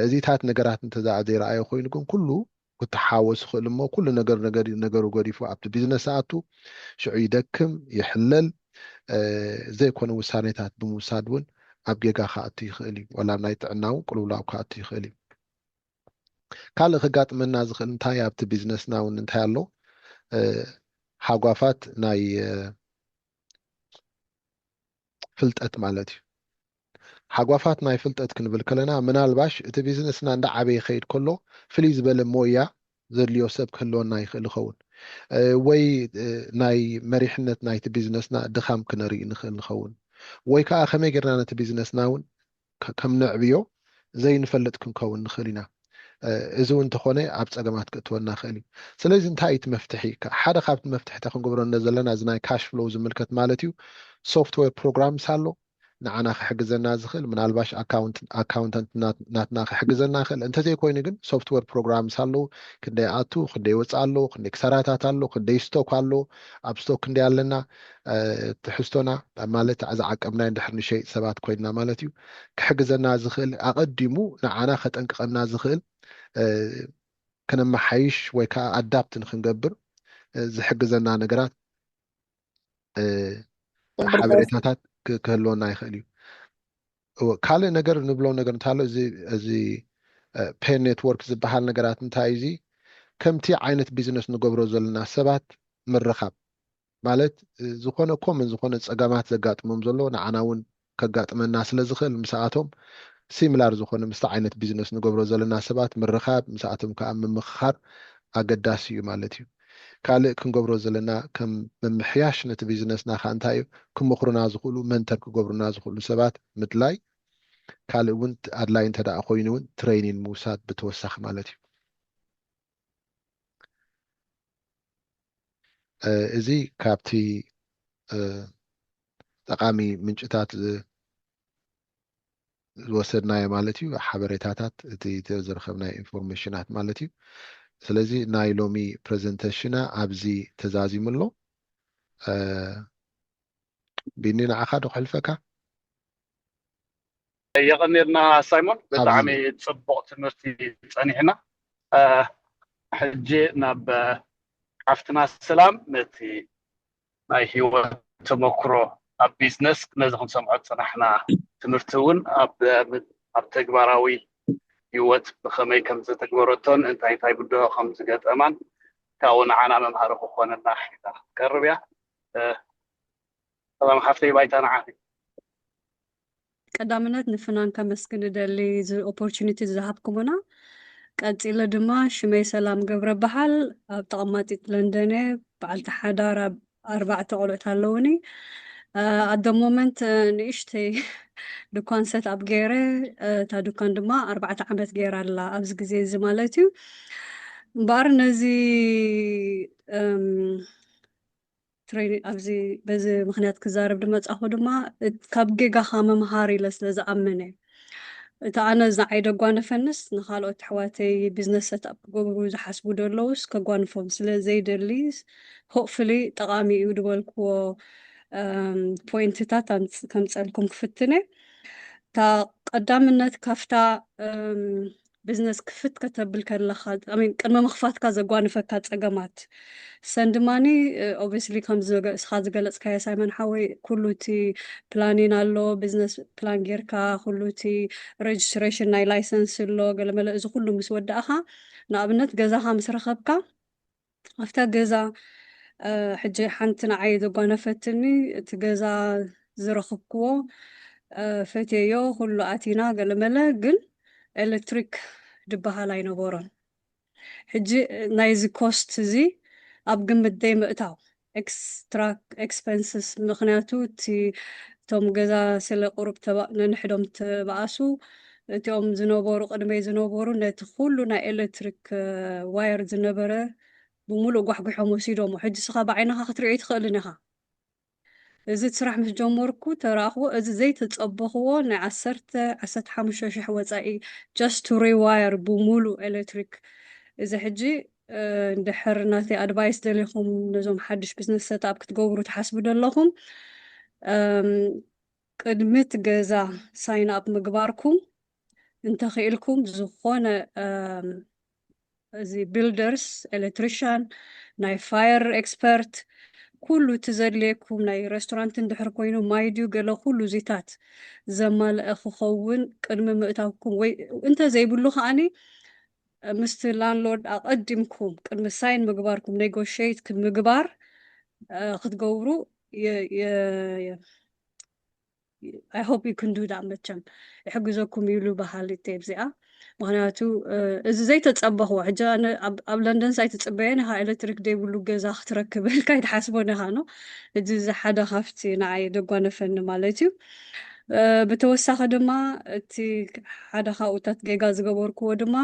እዚታት ነገራት እንተዘኣ ዘይረኣዮ ኮይኑ ግን ኩሉ ክተሓወስ ይኽእል እሞ ኩሉ ነገር ነገሩ ገዲፉ ኣብቲ ቢዝነስ ኣቱ ሽዑ ይደክም፣ ይሕለል፣ ዘይኮነ ውሳኔታት ብምውሳድ እውን ኣብ ጌጋ ክኣቱ ይኽእል እዩ። ዋላ ናይ ጥዕና እውን ቅልውላው ክኣቱ ይኽእል እዩ። ካልእ ክጋጥመና ዝኽእል እንታይ ኣብቲ ቢዝነስና እውን እንታይ ኣሎ? ሃጓፋት ናይ ፍልጠት ማለት እዩ። ሓጓፋት ናይ ፍልጠት ክንብል ከለና ምናልባሽ እቲ ቢዝነስና እንዳዓበየ ይኸይድ ከሎ ፍልይ ዝበለ ሞያ ዘድልዮ ሰብ ክህልወና ይኽእል ይኸውን፣ ወይ ናይ መሪሕነት ናይቲ ቢዝነስና ድኻም ክነርኢ ንኽእል ንኸውን፣ ወይ ከዓ ከመይ ጌርና ነቲ ቢዝነስና እውን ከም ነዕብዮ ዘይንፈልጥ ክንከውን ንኽእል ኢና። እዚ እውን እንተኾነ ኣብ ፀገማት ክእትወና ይኽእል እዩ። ስለዚ እንታይ እዩ እቲ መፍትሒ? ሓደ ካብቲ መፍትሕታ ክንገብሮ ዘለና እዚ ናይ ካሽ ፍሎው ዝምልከት ማለት እዩ። ሶፍትዌር ፕሮግራምስ ኣሎ ንዓና ክሕግዘና ዝኽእል፣ ምናልባሽ ኣካውንተንት ናትና ክሕግዘና ይኽእል። እንተዘይኮይኑ ግን ሶፍትዌር ፕሮግራምስ ኣለዉ። ክንደይ ኣቱ፣ ክንደይ ወፃእ ኣለዎ፣ ክንደይ ክሳራታት ኣሎ፣ ክንደይ ስቶክ ኣሎ፣ ኣብ ስቶክ ክንደይ ኣለና፣ ትሕዝቶና ማለት ዝዓቀብናዮ እንድሕር ንሸይጥ ሰባት ኮይንና ማለት እዩ፣ ክሕግዘና ዝኽእል፣ ኣቐዲሙ ንዓና ከጠንቅቐና ዝኽእል፣ ከነመሓይሽ ወይ ከዓ ኣዳፕት ንክንገብር ዝሕግዘና ነገራት ሓበሬታታት ክህልወና ይኽእል እዩ። ካልእ ነገር ንብሎ ነገር እንታሎ እዚ ፔር ኔትወርክ ዝበሃል ነገራት እንታይ እዚ ከምቲ ዓይነት ቢዝነስ ንገብሮ ዘለና ሰባት ምርኻብ ማለት ዝኾነ ኮመን ዝኾነ ፀገማት ዘጋጥሞም ዘሎ ንዓና እውን ከጋጥመና ስለ ዝኽእል ምስኣቶም ሲሚላር ዝኾነ ምስቲ ዓይነት ቢዝነስ ንገብሮ ዘለና ሰባት ምርኻብ ምስኣቶም ከዓ ምምኽኻር ኣገዳሲ እዩ ማለት እዩ። ካልእ ክንገብሮ ዘለና ከም ምምሕያሽ ነቲ ቢዝነስና ከዓ እንታይ እዩ ክምኽሩና ዝኽእሉ መንተር ክገብሩና ዝኽእሉ ሰባት ምድላይ ካልእ እውን ኣድላይ እንተ ደኣ ኮይኑ እውን ትሬኒን ምውሳድ ብተወሳኺ ማለት እዩ። እዚ ካብቲ ጠቃሚ ምንጭታት ዝወሰድናዮ ማለት እዩ ሓበሬታታት እቲ ዝረከብናዮ ኢንፎርሜሽናት ማለት እዩ። ስለዚ ናይ ሎሚ ፕሬዘንቴሽና ኣብዚ ተዛዚሙ ኣሎ። ቢኒ ንዓኻ ዶ ክሕልፈካ? የቐኒልና ሳይሞን፣ ብጣዕሚ ጽቡቕ ትምህርቲ ጸኒሕና። ሕጂ ናብ ሓፍትና ሰላም ነቲ ናይ ህይወት ተመክሮ ኣብ ቢዝነስ ነዚ ክንሰምዖ ዝጸናሕና ትምህርቲ እውን ኣብ ኣብ ተግባራዊ ህይወት ብኸመይ ከም ዝተግበረቶን እንታይ እንታይ ብድሆ ከም ዝገጠማን ካብኡ ንዓና መምሃሪ ክኾነና ሒዛ ክትቀርብ እያ። ሰላም ሓፍተይ ባይታ ንዓኺ። ቀዳምነት ንፍናን ከመስግን እደሊ እዚ ኦፖርቹኒቲ ዝሃብኩምና። ቀጺለ ድማ ሽመይ ሰላም ገብረ በሃል ኣብ ተቐማጢት ለንደን እየ። በዓልቲ ሓዳር ኣብ ኣርባዕተ ቆልዑት ኣለውኒ። at the moment ንእሽተይ ድኳን set up ገይረ። እታ ድኳን ድማ ኣርባዕተ ዓመት ገይራ ኣላ ኣብዚ ግዜ እዚ ማለት እዩ። እምበኣር ነዚ ትሬኒ ኣብዚ በዚ ምክንያት ክዛረብ ድመጻኹ ድማ ካብ ጌጋኻ ምምሃር ኢለ ስለ ዝኣምን እየ። እቲ ኣነ ዝዓይ ደጓነፈንስ ንካልኦት ኣሕዋተይ ቢዝነስ set up ክገብሩ ዝሓስቡ ደለውስ ከጓንፎም ስለ ዘይደሊ፣ hopefully ጠቓሚ እዩ ዝበልክዎ ፖይንትታት ከምፀልኩም ክፍትነ። እታ ቀዳምነት ካፍታ ቢዝነስ ክፍት ከተብል ከለኻ ቅድሚ ምኽፋትካ ዘጓንፈካ ፀገማት ሰን ድማኒ obviously ከም እስኻ ዝገለፅካዮ ሳይመን ሓወይ ኩሉ እቲ ፕላኒን ኣሎ። ቢዝነስ ፕላን ጌርካ ኩሉ እቲ ሬጅስትሬሽን ናይ ላይሰንስ ኣሎ ገለመለ እዚ ኩሉ ምስ ወዳእኻ ንኣብነት ገዛኻ ምስ ረኸብካ ኣብታ ገዛ ሕጂ ሓንቲ ንዓይ ዘጓነፈትኒ እቲ ገዛ ዝረኽብክዎ ፈትየዮ ኩሉ ኣቲና ገለመለ ግን ኤሌክትሪክ ድበሃል ኣይነበሮን። ሕጂ ናይዚ ኮስት እዚ ኣብ ግምት ደይ ምእታው ኤክስትራ ኤክስፐንስስ ምክንያቱ እቲ እቶም ገዛ ስለ ቁሩብ ነንሕዶም ተባኣሱ እቲኦም ዝነበሩ ቅድመይ ዝነበሩ ነቲ ኩሉ ናይ ኤሌክትሪክ ዋየር ዝነበረ ብምሉእ ጓሕጉሖም ወሲዶሞ። ሕጂ ስኻ ብዓይንኻ ክትሪኦ ይትኽእልን ኢኻ። እዚ ስራሕ ምስ ጀመርኩ ተረኣኽዎ እዚ ዘይተጸበኽዎ ናይ ዓሰርተ ዓሰርተ ሓሙሽተ ሽሕ ወጻኢ just to rewire ብሙሉ ኤሌክትሪክ። እዚ ሕጂ እንድሕር ናተይ ኣድቫይስ ደሊኹም ነዞም ሓድሽ ቢዝነስ set up ክትገብሩ ትሓስቡ ደለኹም ቅድሚ እቲ ገዛ ሳይን ኣፕ ምግባርኩም እንተኽኢልኩም ዝኾነ እዚ ቢልደርስ ኤሌክትሪሻን ናይ ፋየር ኤክስፐርት ኩሉ እቲ ዘድልየኩም ናይ ሬስቶራንት እንድሕር ኮይኑ ማይ ድዩ ገለ ኩሉ እዚታት ዘማልአ ክኸውን ቅድሚ ምእታውኩም ወይ እንተዘይብሉ ከዓኒ ምስቲ ላንድሎርድ ኣቐዲምኩም ቅድሚ ሳይን ምግባርኩም ኔጎሽት ምግባር ክትገብሩ I hope you can do that መቸም ይሕግዘኩም ይብሉ በሃሊ ቴብ እዚኣ። ምክንያቱ እዚ ዘይተፀበኽዎ ሕጂ ኣብ ለንደንስ ኣይትፅበየን ኢኻ ኤሌክትሪክ ዘይብሉ ገዛ ክትረክብ ኢልካ ኣይትሓስቦን ኢኻ ነው። እዚ እዚ ሓደ ካብቲ ንዓይ ደጓነፈኒ ማለት እዩ። ብተወሳኺ ድማ እቲ ሓደ ካብኡታት ጌጋ ዝገበርክዎ ድማ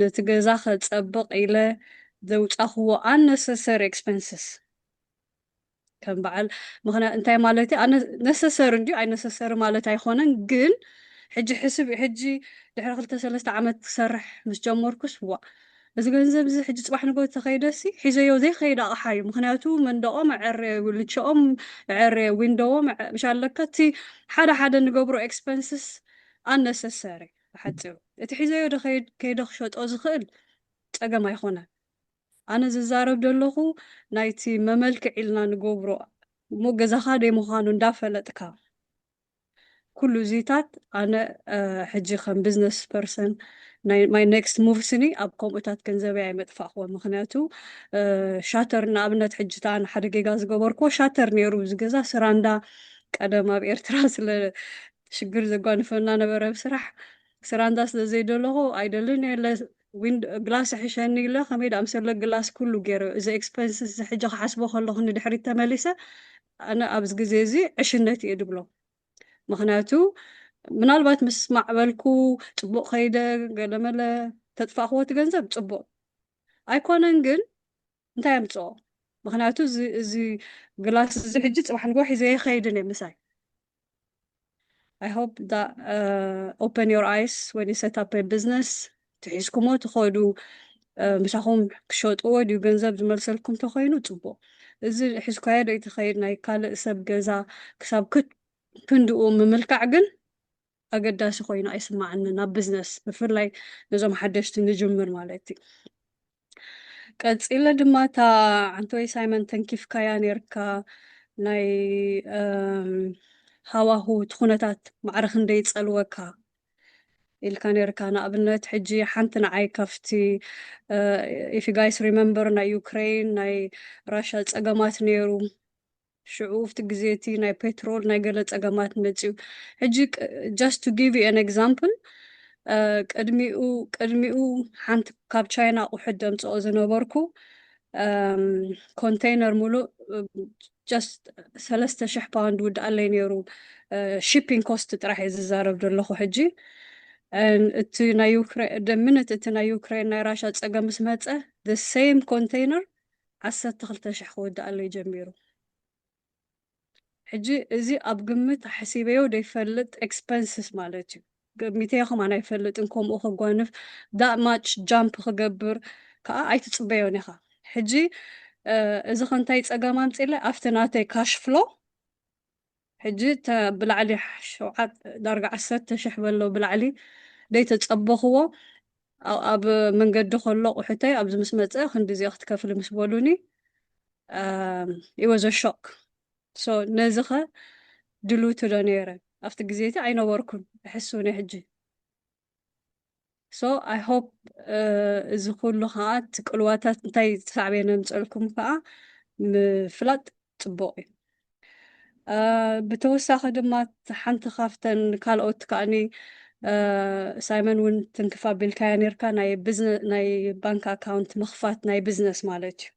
ነቲ ገዛ ከፀብቕ ኢለ ዘውፃኽዎ unnecessary expenses ከም በዓል ምክንያት እንታይ ማለት እዩ? ነሰሰሪ እንዲዩ ኣይነሰሰሪ ማለት ኣይኮነን። ግን ሕጂ ሕስብ ሕጂ ድሕሪ ክልተ ሰለስተ ዓመት ክሰርሕ ምስ ጀመርኩስ ዋ እዚ ገንዘብ እዚ ሕጂ ፅባሕ ንጎ ተኸይደሲ ሒዘዮ ዘይኸይድ ኣቕሓ እዩ። ምክንያቱ መንደቆም ዕረ ልቸኦም ዕረ ዊንዶዎም ምሽ ኣለካ እቲ ሓደ ሓደ ንገብሮ ኤክስፐንስስ ኣነሰሰሪ ብሓፂሩ እቲ ሒዘዮ ዶ ከይደ ክሸጦ ዝኽእል ፀገም ኣይኮነን። ኣነ ዝዛረብ ዘለኹ ናይቲ መመልክዕ ኢልና ንገብሮ እሞ ገዛኻ ደይ ምዃኑ እንዳፈለጥካ ኩሉ እዚታት ኣነ ሕጂ ከም ቢዝነስ ፐርሰን my next move ስኒ ኣብ ከምኡታት ገንዘበይ ኣይመጥፋእክዎ። ምክንያቱ ሻተር ንኣብነት ሕጂ እታ ሓደ ጌጋ ዝገበርክዎ ሻተር ነይሩ እዚ ገዛ ስራንዳ ቀደም ኣብ ኤርትራ ስለ ሽግር ዘጓንፈና ነበረ ብስራሕ ስራንዳ ስለ ዘይደለኹ ኣይደልን የለ ግላስ ሕሸኒ ኢለ ከመይ ዳኣምሰለ ግላስ ኩሉ ገይረ እዚ ኤክስፐንስስ እዚ ሕጂ ክሓስቦ ከለኹ ንድሕሪት ተመሊሰ ኣነ ኣብዚ ግዜ እዚ ዕሽነት እየ ድብሎ። ምክንያቱ ምናልባት ምስ ማዕበልኩ ፅቡቅ ከይደ ገለመለ ተጥፋእክዎ እቲ ገንዘብ ፅቡቅ ኣይኮነን ግን እንታይ ኣምፅኦ? ምክንያቱ እዚ ግላስ እዚ ሕጂ ፅባሕ ንግሆ ሒዘ ይኸይድን እየ ምሳይ I hope that uh, open your eyes when you set up a business ትሒዝኩሞ ትኸዱ ምሳኹም ክሸጥዎ ድዩ ገንዘብ ዝመልሰልኩም ተኮይኑ ፅቡቅ። እዚ ሒዝካዮ ዶ ትኸይድ ናይ ካልእ ሰብ ገዛ ክሳብ ክንድኡ ምምልካዕ ግን ኣገዳሲ ኮይኑ ኣይስማዓንን ኣብ ቢዝነስ ብፍላይ ነዞም ሓደሽቲ ንጅምር ማለት እዩ። ቀፂለ ድማ እታ ዓንተወይ ሳይመን ተንኪፍካያ ነርካ ናይ ሃዋሁ እቲ ኩነታት ማዕረ ክንደይ ይፀልወካ ኢልካ ነርካ። ንኣብነት ሕጂ ሓንቲ ንዓይ ካብቲ if you guys remember ናይ ዩክሬን ናይ ራሻ ፀገማት ነይሩ። ሽዑ ኣብቲ ግዜ እቲ ናይ ፔትሮል ናይ ገለ ፀገማት መፅዩ። ሕጂ just to give you an example ቅድሚኡ ቅድሚኡ ሓንቲ ካብ ቻይና ኣቑሑት ደምፅኦ ዝነበርኩ container ሙሉእ just ሰለስተ ሽሕ ፓውንድ ውድኣለይ ነይሩ። Shipping cost ጥራሕ እየ ዝዛረብ ዘለኹ ሕጂ። And እቲ ናይ ዩክሬን ደምነት እቲ ናይ ዩክሬን ናይ ራሻ ፀገም ምስ መፀ the same container ዓሰርተ ክልተ ሽሕ ክውድኣለይ ጀሚሩ። ሕጂ እዚ ኣብ ግምት ሓሲበዮ ዘይፈልጥ expenses ማለት እዩ። ገሚተዮ ከማን ኣይፈልጥን። ከምኡ ከጓንፍ that much jump ክገብር ከዓ ኣይትፅበዮን ኢኻ። ሕጂ እዚ ከንታይ ፀገም ኣምፅለ ኣብቲ ናተይ cash flow ሕጂ ብላዕሊ ሸውዓት ዳርጋ ዓሰርተ ሽሕ በሎ ብላዕሊ ደይተፀበኽዎ ኣብ መንገዲ ከሎ ቁሕተይ ኣብዚ ምስ መፀ ክንዲ እዚኦ ክትከፍሊ ምስ በሉኒ it was a shock። So ነዚ ኸ ድሉት ዶ ነይረ ኣብቲ ግዜ እቲ ኣይነበርኩን። እሕሱኒ ሕጂ so I hope እዚ ኩሉ ከዓ እቲ ቅልዋታት እንታይ ሳዕቤን የምፀልኩም ከዓ ምፍላጥ ፅቡቅ እዩ። ብተወሳኺ ድማ ሓንቲ ካብተን ካልኦት ከዓኒ ሳይመን እውን ትንክፍ ኣቢልካያ ነርካ ናይ ባንክ ኣካውንት ምኽፋት ናይ ቢዝነስ ማለት እዩ።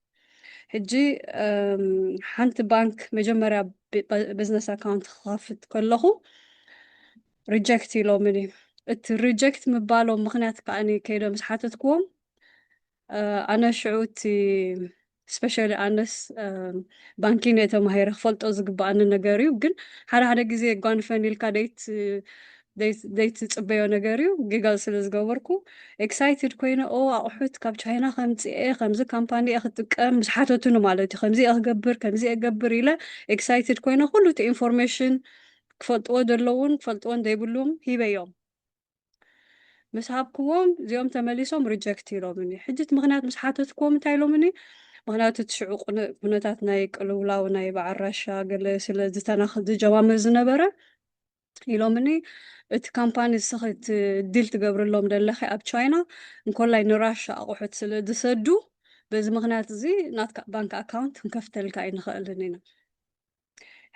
ሕጂ ሓንቲ ባንክ መጀመርያ ቢዝነስ ኣካውንት ክኸፍት ከለኹ ሪጀክት ኢሎምኒ። እቲ ሪጀክት ምባሎም ምኽንያት ከዓኒ ከይደ ምስ ሓተትክዎም ኣነ ሽዑ እቲ especially ኣነስ ባንኪን እየ ተማሂረ ክፈልጦ ዝግብኣኒ ነገር እዩ። ግን ሓደ ሓደ ግዜ ጓንፈን ኢልካ ደይት ደይትፅበዮ ነገር እዩ። ጊጋል ስለ ዝገበርኩ excited ኮይነ ኦ ኣቑሑት ካብ ቻይና ከምፅኤ ከምዚ ካምፓኒ እየ ክጥቀም ምስ ሓተቱኒ ማለት እዩ። ከምዚ እየ ክገብር ከምዚ እየ ክገብር ኢለ excited ኮይነ ኩሉ እቲ information ክፈልጥዎ ዘለውን ክፈልጥዎን ዘይብሉም ሂበዮም። ምስ ሃብክዎም እዚኦም ተመሊሶም ሪጀክት ኢሎምኒ። ሕጂ እቲ ምኽንያት ምስ ሓተትክዎም እንታይ ኢሎምኒ? ምኽንያቱ እቲ ሽዑ ኩነታት ናይ ቅልውላው ናይ በዓል ራሻ ገለ ስለ ዝተናኽ ዝጀማምር ዝነበረ ኢሎምኒ እቲ ካምፓኒ ንስኺ ዲል ትገብርሎም ደለኺ ኣብ ቻይና እንኮላይ ንራሻ ኣቑሑት ስለ ዝሰዱ በዚ ምኽንያት እዚ ናትካ ባንክ ኣካውንት ክንከፍተልካ ኣይንኽእልን ኢና።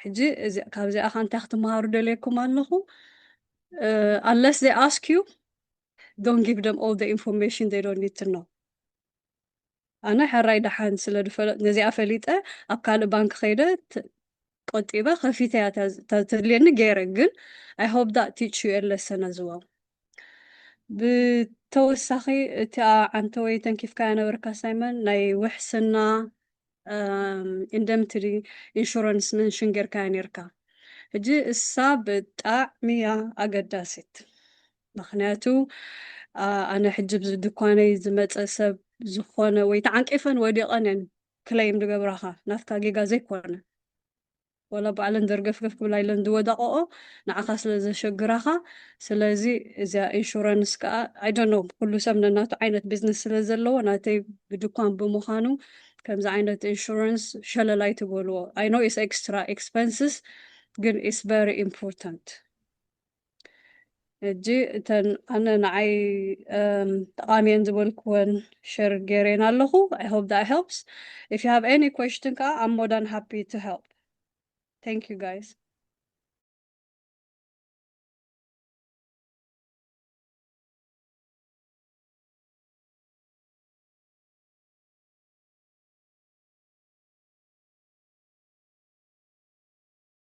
ሕጂ ካብዚኣ ከ እንታይ ክትመሃሩ ደልየኩም ኣለኹ? Unless they ask you, don't give them all the information they don't need to know. ኣነ ሕራይ ደሓን ስለ ዝፈለጥ ነዚኣ ፈሊጠ ኣብ ካልእ ባንክ ከይደ ቆጢበ ከፊተ እያ ተድልየኒ ገይረ። ግን I hope that teach you a lesson as well። ብተወሳኺ እቲ ዓንተወይ ተንኪፍካያ ነበርካ ሳይመን ናይ ውሕስና indemnity insurance መንሽን ጌርካያ ነርካ። ሕጂ እሳ ብጣዕሚ እያ ኣገዳሲት። ምኽንያቱ ኣነ ሕጂ ብዚ ድኳነይ ዝመፀ ሰብ ዝኾነ ወይ ተዓንቂፈን ወዲቐን እየን ክለይም ዝገብራኻ ናትካ ጌጋ ዘይኮነ ወላ ባዕለን ደርገፍገፍ ክብላ ኢለን ዝወዳቐኦ ንዓኻ ስለ ዘሸግራኻ። ስለዚ እዚኣ ኢንሹራንስ ከዓ I don't know ኩሉ ሰብ ነናቱ ዓይነት ቢዝነስ ስለ ዘለዎ ናተይ ብድኳን ብምዃኑ ከምዚ ዓይነት ኢንሹራንስ ሸለል ኣይትበልዎ። I know it's extra expenses ግን it's very important። ሕጂ እተን ኣነ ንዓይ ጠቓሚ እየን ዝበልክወን ሸር ገይረን ኣለኹ። I hope that helps. If you have any question ከዓ I'm more than happy to help. Thank you guys.